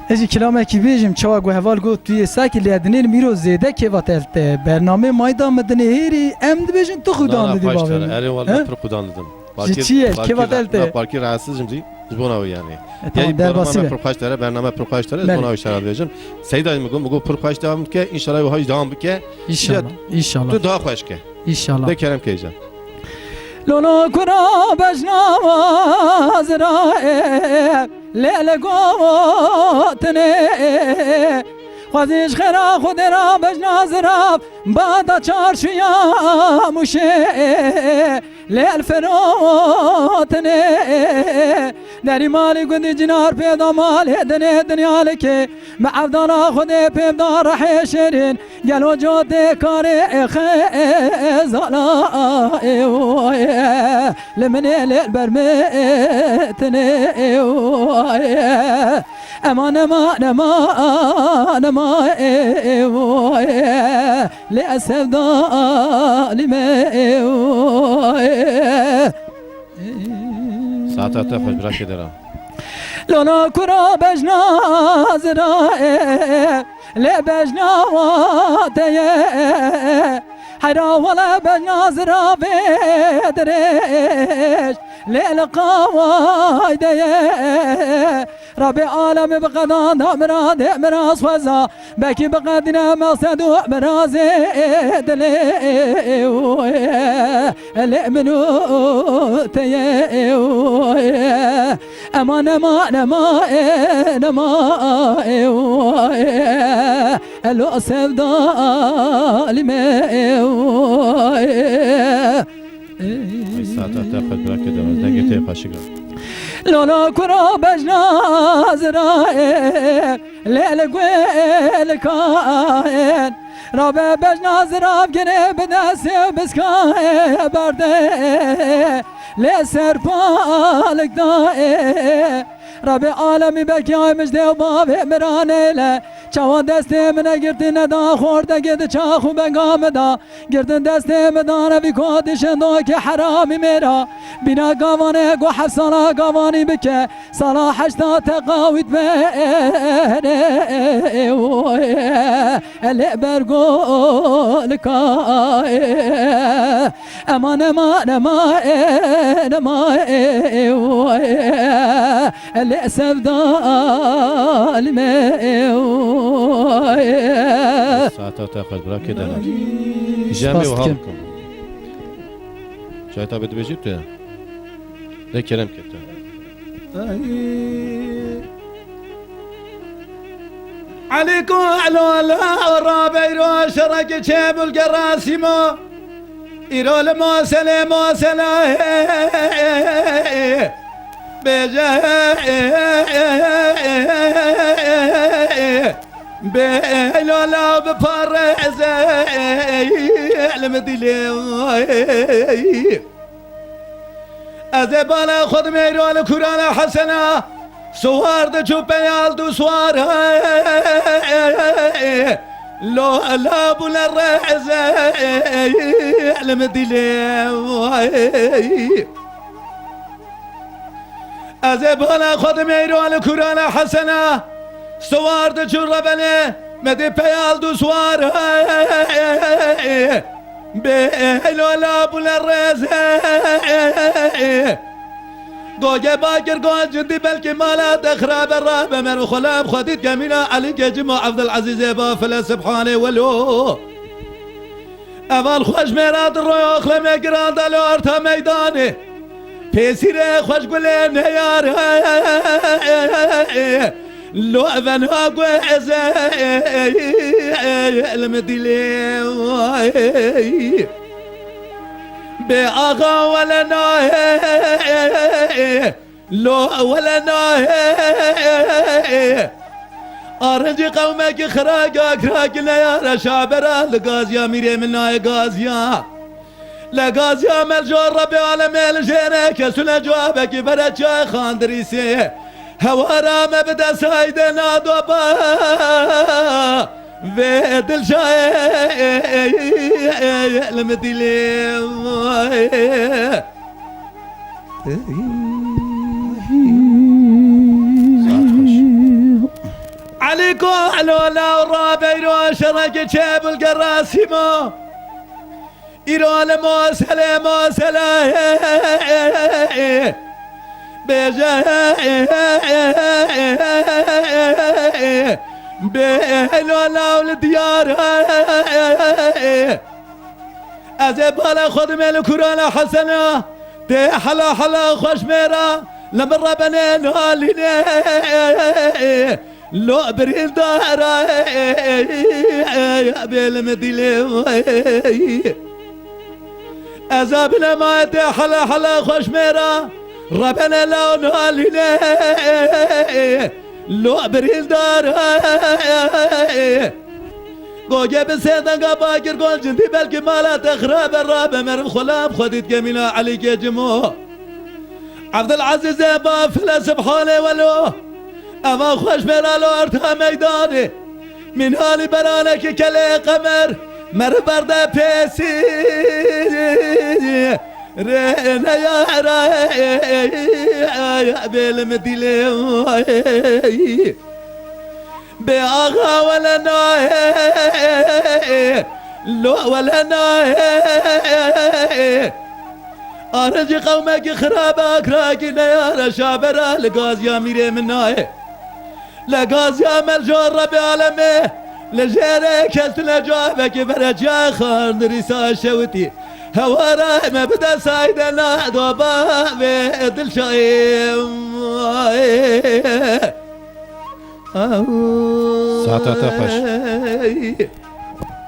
Ez jî kilamekî bêjim, çawa ku heval got, tu yê sekî lê dinêrim îro zêde kêfa te te. Bernamê mayda me dinê hêrî, em dibêjin tu xudan didî bavê min. Erê wala pir xudan didim. Ji çi ye? Kêfa te te. Parkî rahatsizim jî, ji bona wê yanî. E, tamam, derbasî be. Pir xweş dere, bername pir xweş dere, ji bona wê şera dibêjim. Seyda min got, min got pir xweş dewam dike, înşallah wiha jî dewam bike. Înşallah, înşallah. Tu daha xweş ke. Înşallah. De kerem keycan. Lolo kura bejna zira e, lê li gotine. Xwezî ji xêra Xwedê ra bejna zira, bada çarşuya Mûşê, lê li ferotine. Derî malî gundî cinar pê da malê dinê dinyalekê. Me evdana Xwedê pê da rehê şêrîn. Gelo cotê karê xezala ê oye, li min ê lê li ber min tinê ê oye. Ema nema, nema, nema ê oye, lê ez sevdalî me ê oye. Saeta te xweş, birakê dera. Lona kura bejna zira e, lê bejna wa te ye. Heyra wele bejna zira vê dirêj, lê li qaway de ye. Rabê alemê bi qedan da miradê miraz xweza. Bekî biqedîne meqsed û mirazê dilê wê, lê min û te ye wê. Ema nema, nema, e, nema, e, wê. Elo sevdalî me, e, wê. Ay, saeta te xweş, birakê dera, dengê te xweşik e. Lolo kuro bejna zirayê, lê li guêlkayên. Rabe bejna zirav girê bi destê û biskayê berdê, lê ser palik dayê. Rabê alemî bekiyayê mijdê û bavê miranê le. Çawa destê min e girtî neda xortekê di çax û benga min da. Girtin destê min da nevî ku dişin do ki heramî mêra. Bîna gavanê ku heft sala gavanî bike. Sala heşta teqawît be. Elê bergolika. Eman, eman, eman, eman, lê sevdal me. Saeta te xweş bira kê dene. Jemê Spas wiha dikim. Bikim. Çay tabi dibêjî tu. De kerem ke tu. Elî ku elo elo rabeyro şerekê çêbûl gerasîmo. Îro li maselê masela bêje bê elo la biparêze li min dilê. Ez ê bala xwe dimêro li kurana Hesena. Siwar diçû peyal du siwar. Lo la bû le rêze li min dilê. Ez ê bala xwe dimêro li kurana Hesena. Siwar diçû rebelê me dê peyal du siwar. Bê lola bûle rêze. Goge bakir gon cindî belkî mala te xirabe rabe mer û xwelam xwedît gemîna Elî Gecim û Evdil Ezîzê bafile Subhanê welo. Eval xweş mêra di roya xlemê giran de li orta meydanê. Pêsîrê xweş gulê neyar. Lo vena gueze li min dilê. Bê axa wele nahê. Lo wele nahê. Arincî qewmekî xira gakrakî neyare şabera li gaziya mîrê min nayê gaziya. Li gaziya melco Rebê alemê li jêrê kesûne cewabekî bere çay xandirîsê. Hewara me bide sayde nadoba. Vê dilşayê li min dilê. Saet xweş. Elî ku elola û rabeyro şerekê çêbûl gerasîmo. Îro li moselê mosele bêje bê elola û li diyar. Ez ê bala xwe dimê li kurana Hesena. Tê hela hela xweş mêra li min rebenê nalînê. Lo birîndara bê li min dilê. Ez a bile ma tê hela hela xweş mêra rebenê la nalînê. Lo birîndara. Goge bi sê denga bakir gon cindî belkî mala te xirabe rabe meriv xwelam xwedît gemîna Elî Gecimo. Evdil Ezîzê bafile Subhanê welo. Eva xweş mêra li orta meydanê. Mînalî beranekî kelê qemer meriv berde pêsî. Rê neyara bê li min dilê. Bê axa wele nahê. Lo wele nahê. Arincî qewmekî xirabe akrakî neyare şabera li gaziya mîrê min nayê. Li gaziya melco Rebê alemê. Li jêrê kesûne cewabekî bere çay xandirîsa şewitî. Hewara me bide sayde nadoba vê dilşayê. Saeta te xweş.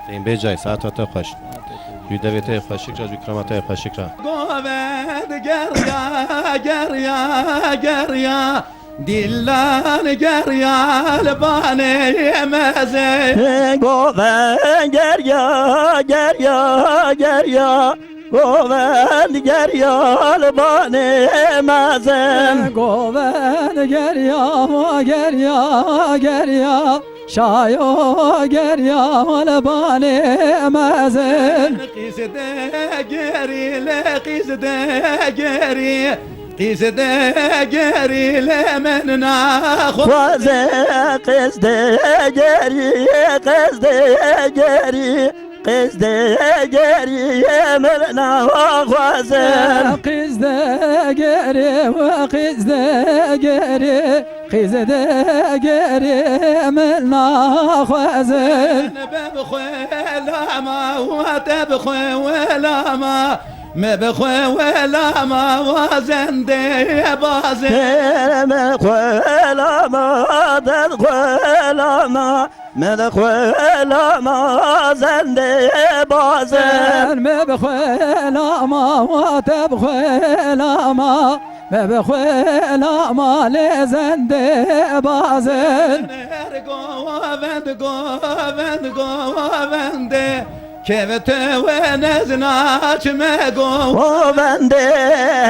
Tên bê cay, saeta te xweş. Wî devê te yê xweşik ra, wî kirema te yê xweşik ra. Govend geriya, geriya, geriya. Dîlan geriya li banê mezin. Govend geriya, geriya, geriya. Govend geriya li banê mezin. Govend geriya, geriya, geriya. Şayo geriya li banê mezin. Qîz de gerî, li qîz de gerî. Qîz de gerî, li min naxwaze. Qîz de gerî, qîz de gerî. Qîz de gerî, min naxwaze. Qîz de gerî, qîz de gerî. Qîz de gerî, min naxwazin. Bibxwe lama, we te bixwe we lama. Me bixwe we lama, wa zendê bazin. Me xwe lama, te xwe lama. Me xwe lama, zendê bazin. Me bixwe lama, wa te bixwe lama. Me bixwe lama lê zendê bazin. Her govend, govend, govendê. Kevte we nezna çime go. Govendê,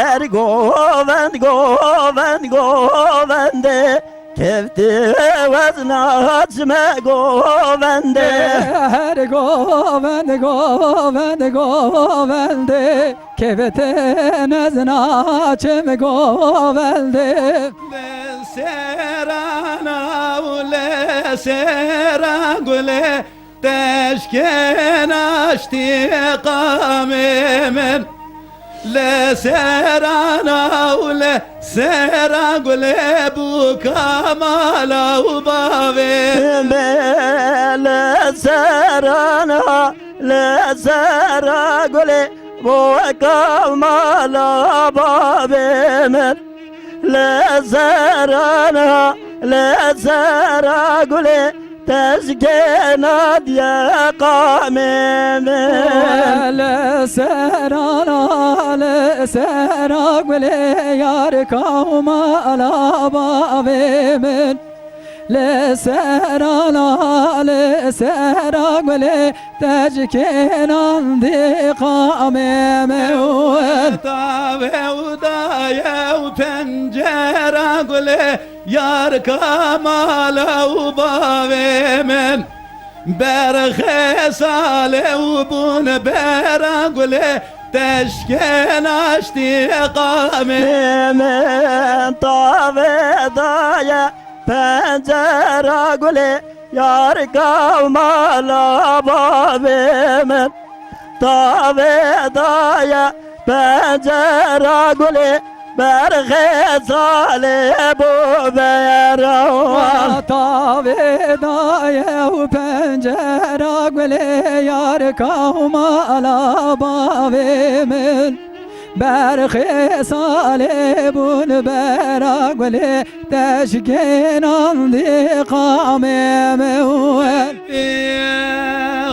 her govend, govend, govendê. Kevte we nezna çime govendê. Her govend, govend, govendê. Kevete nezna çim govendê. Li serana û li sera gulê teşkên aştî qamê min. Li serana û li sera gulê bûka mala û bavê. Li serana, li sera gulê Bo weka mala bavê min, li serana, li sera gulê, teşkêna diye qamê min. Li serana, li sera gulê, yarika mala bavê min. Li serana, li sera gulê, teşkênan dîqamê min. Tavê û daye û pencera gulê, yarika mala û bavê min. Berxê salê û bûn bera gulê, teşkên aştî qamê min. Tavê daye pencera gulê, yarika mala bavê min. Tavê daye pencera gulê, berxê salê bo bera. Tavê daye û pencera gulê, yarika mala bavê min. Berxê salê bûn bera gulê, teşkênan dîqamê min. Ê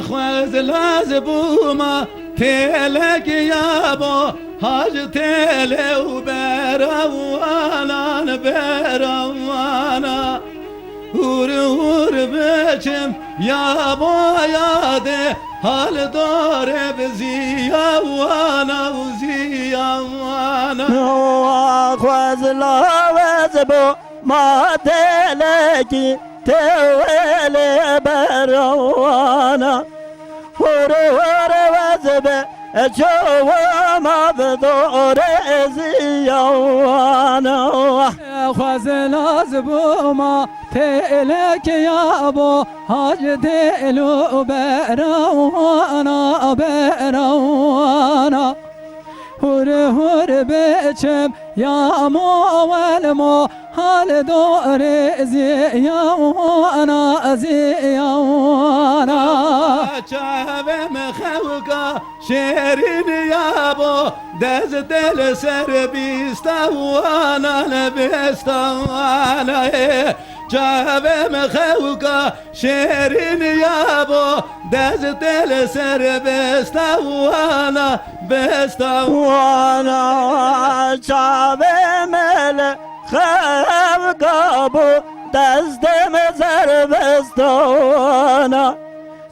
xwez laz bûma têlek ya bo, hac têlê û berawanan berawana. Hûr hûr biçim ya bo yadê, hal dorê bi ziyawana û ziyawana. Xwez lawez bo ma têlekî, têwelê berawana. Hûr hûr wez be, çawa ma bi dorê ziyawana. Xwez laz bûma têlek ya bo, hac dêl û berawana, berawana. Hûr hûr biçim ya mo welmo, hal dorê ziyawana, ziyawana. Çavê min xewka şêrîn ya bo, dest dê li ser bîsta wana, li bîsta wana. Çavê min xewka şêrîn ya bo, destê li ser bistana, bistana. Wana çavê min li xewka bo, destê min ser bistana.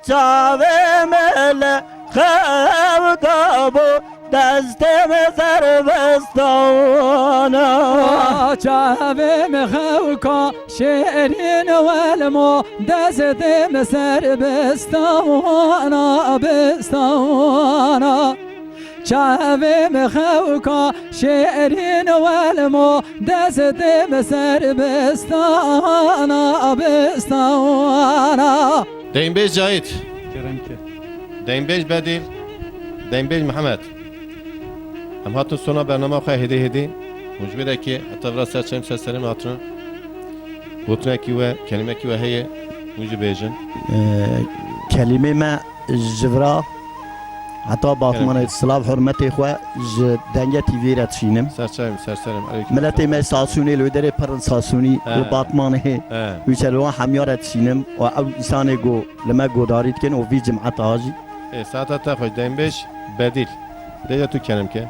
Çavê min li xewka bo, destê min serbestana. Çavê min xewka şêrîn welmo, destê min serbestana, bestana. Çavê min xewka şêrîn welmo, destê min serbestana, bestana. Deynbêj Cahit. Keremke. Deynbêj Bedîl. Deynbêj Mihemed. Em hatin sona bernama xwe hêdî hêdî. Hûn ji wê dekê heta vira ser çem ser serê me hatine. Gotinekî we, kelîmekî we heye, hûn jî bêjin. Ee, kelîmê me ji vira heta Batmanê Kerem. Silav hurmetê xwe ji Denge T V'yê re dişînim. Serçeyim, serserim. Aleyküm Miletê selam. Me Sasûnê li wê derê pir in Sasûnî He. Li Batmanê. He. Wî çer wan hemya re dişînim û ew însanê ku li me godarî dikin û vî cimeta jî. Ê, saeta te xweş, Deynbêj Bedîl. Dêja tu kerem ke.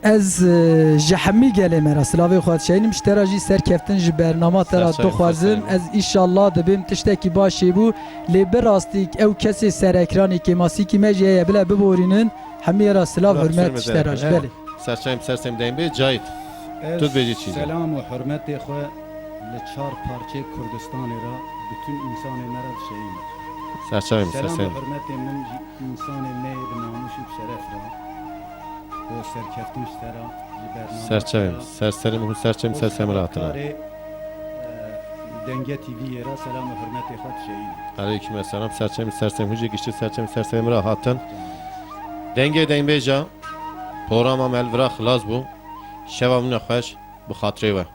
Ez, e, ji hemî gelê me re silavê xwe dişeynim. Ji te re jî serkeftin ji bernama te re Serçeyim, dixwazim. Serçeyim. Ez îşallah dibêm tiştekî baş çêbû. Lê bi rastî ew kesê ser ekranê kêmasîkî me jî heye, bile biborînin. Hemiyê re silav, hurmet ji te re jî. Belê. Serçeyim, serçeyim Deynbêj Cahit. Ez Tu dibêjî çi? Selam û hurmetê xwe li çar parçeyê Kurdistanê re bütün însanê me re dişeyînim. Serçeyim, serçeyim. Selam û hurmetê min ji însanê me yê bi namûs û bi şeref re. Bo serkeftin ji te re, ji bernama Serçeyim, te re. Serserim û serçeyim, serserim re hatine. Karê, e, Denge T V'yê re selam û hurmetê xwe dişeyînim. Aleyküm selam, serçeyim, serserim. Hûn jî giştî serçeyim, serserim re hatin. Dengê Deynbêja, programa me li vira xilas bû. Şeva min e xweş, bi xatirê we.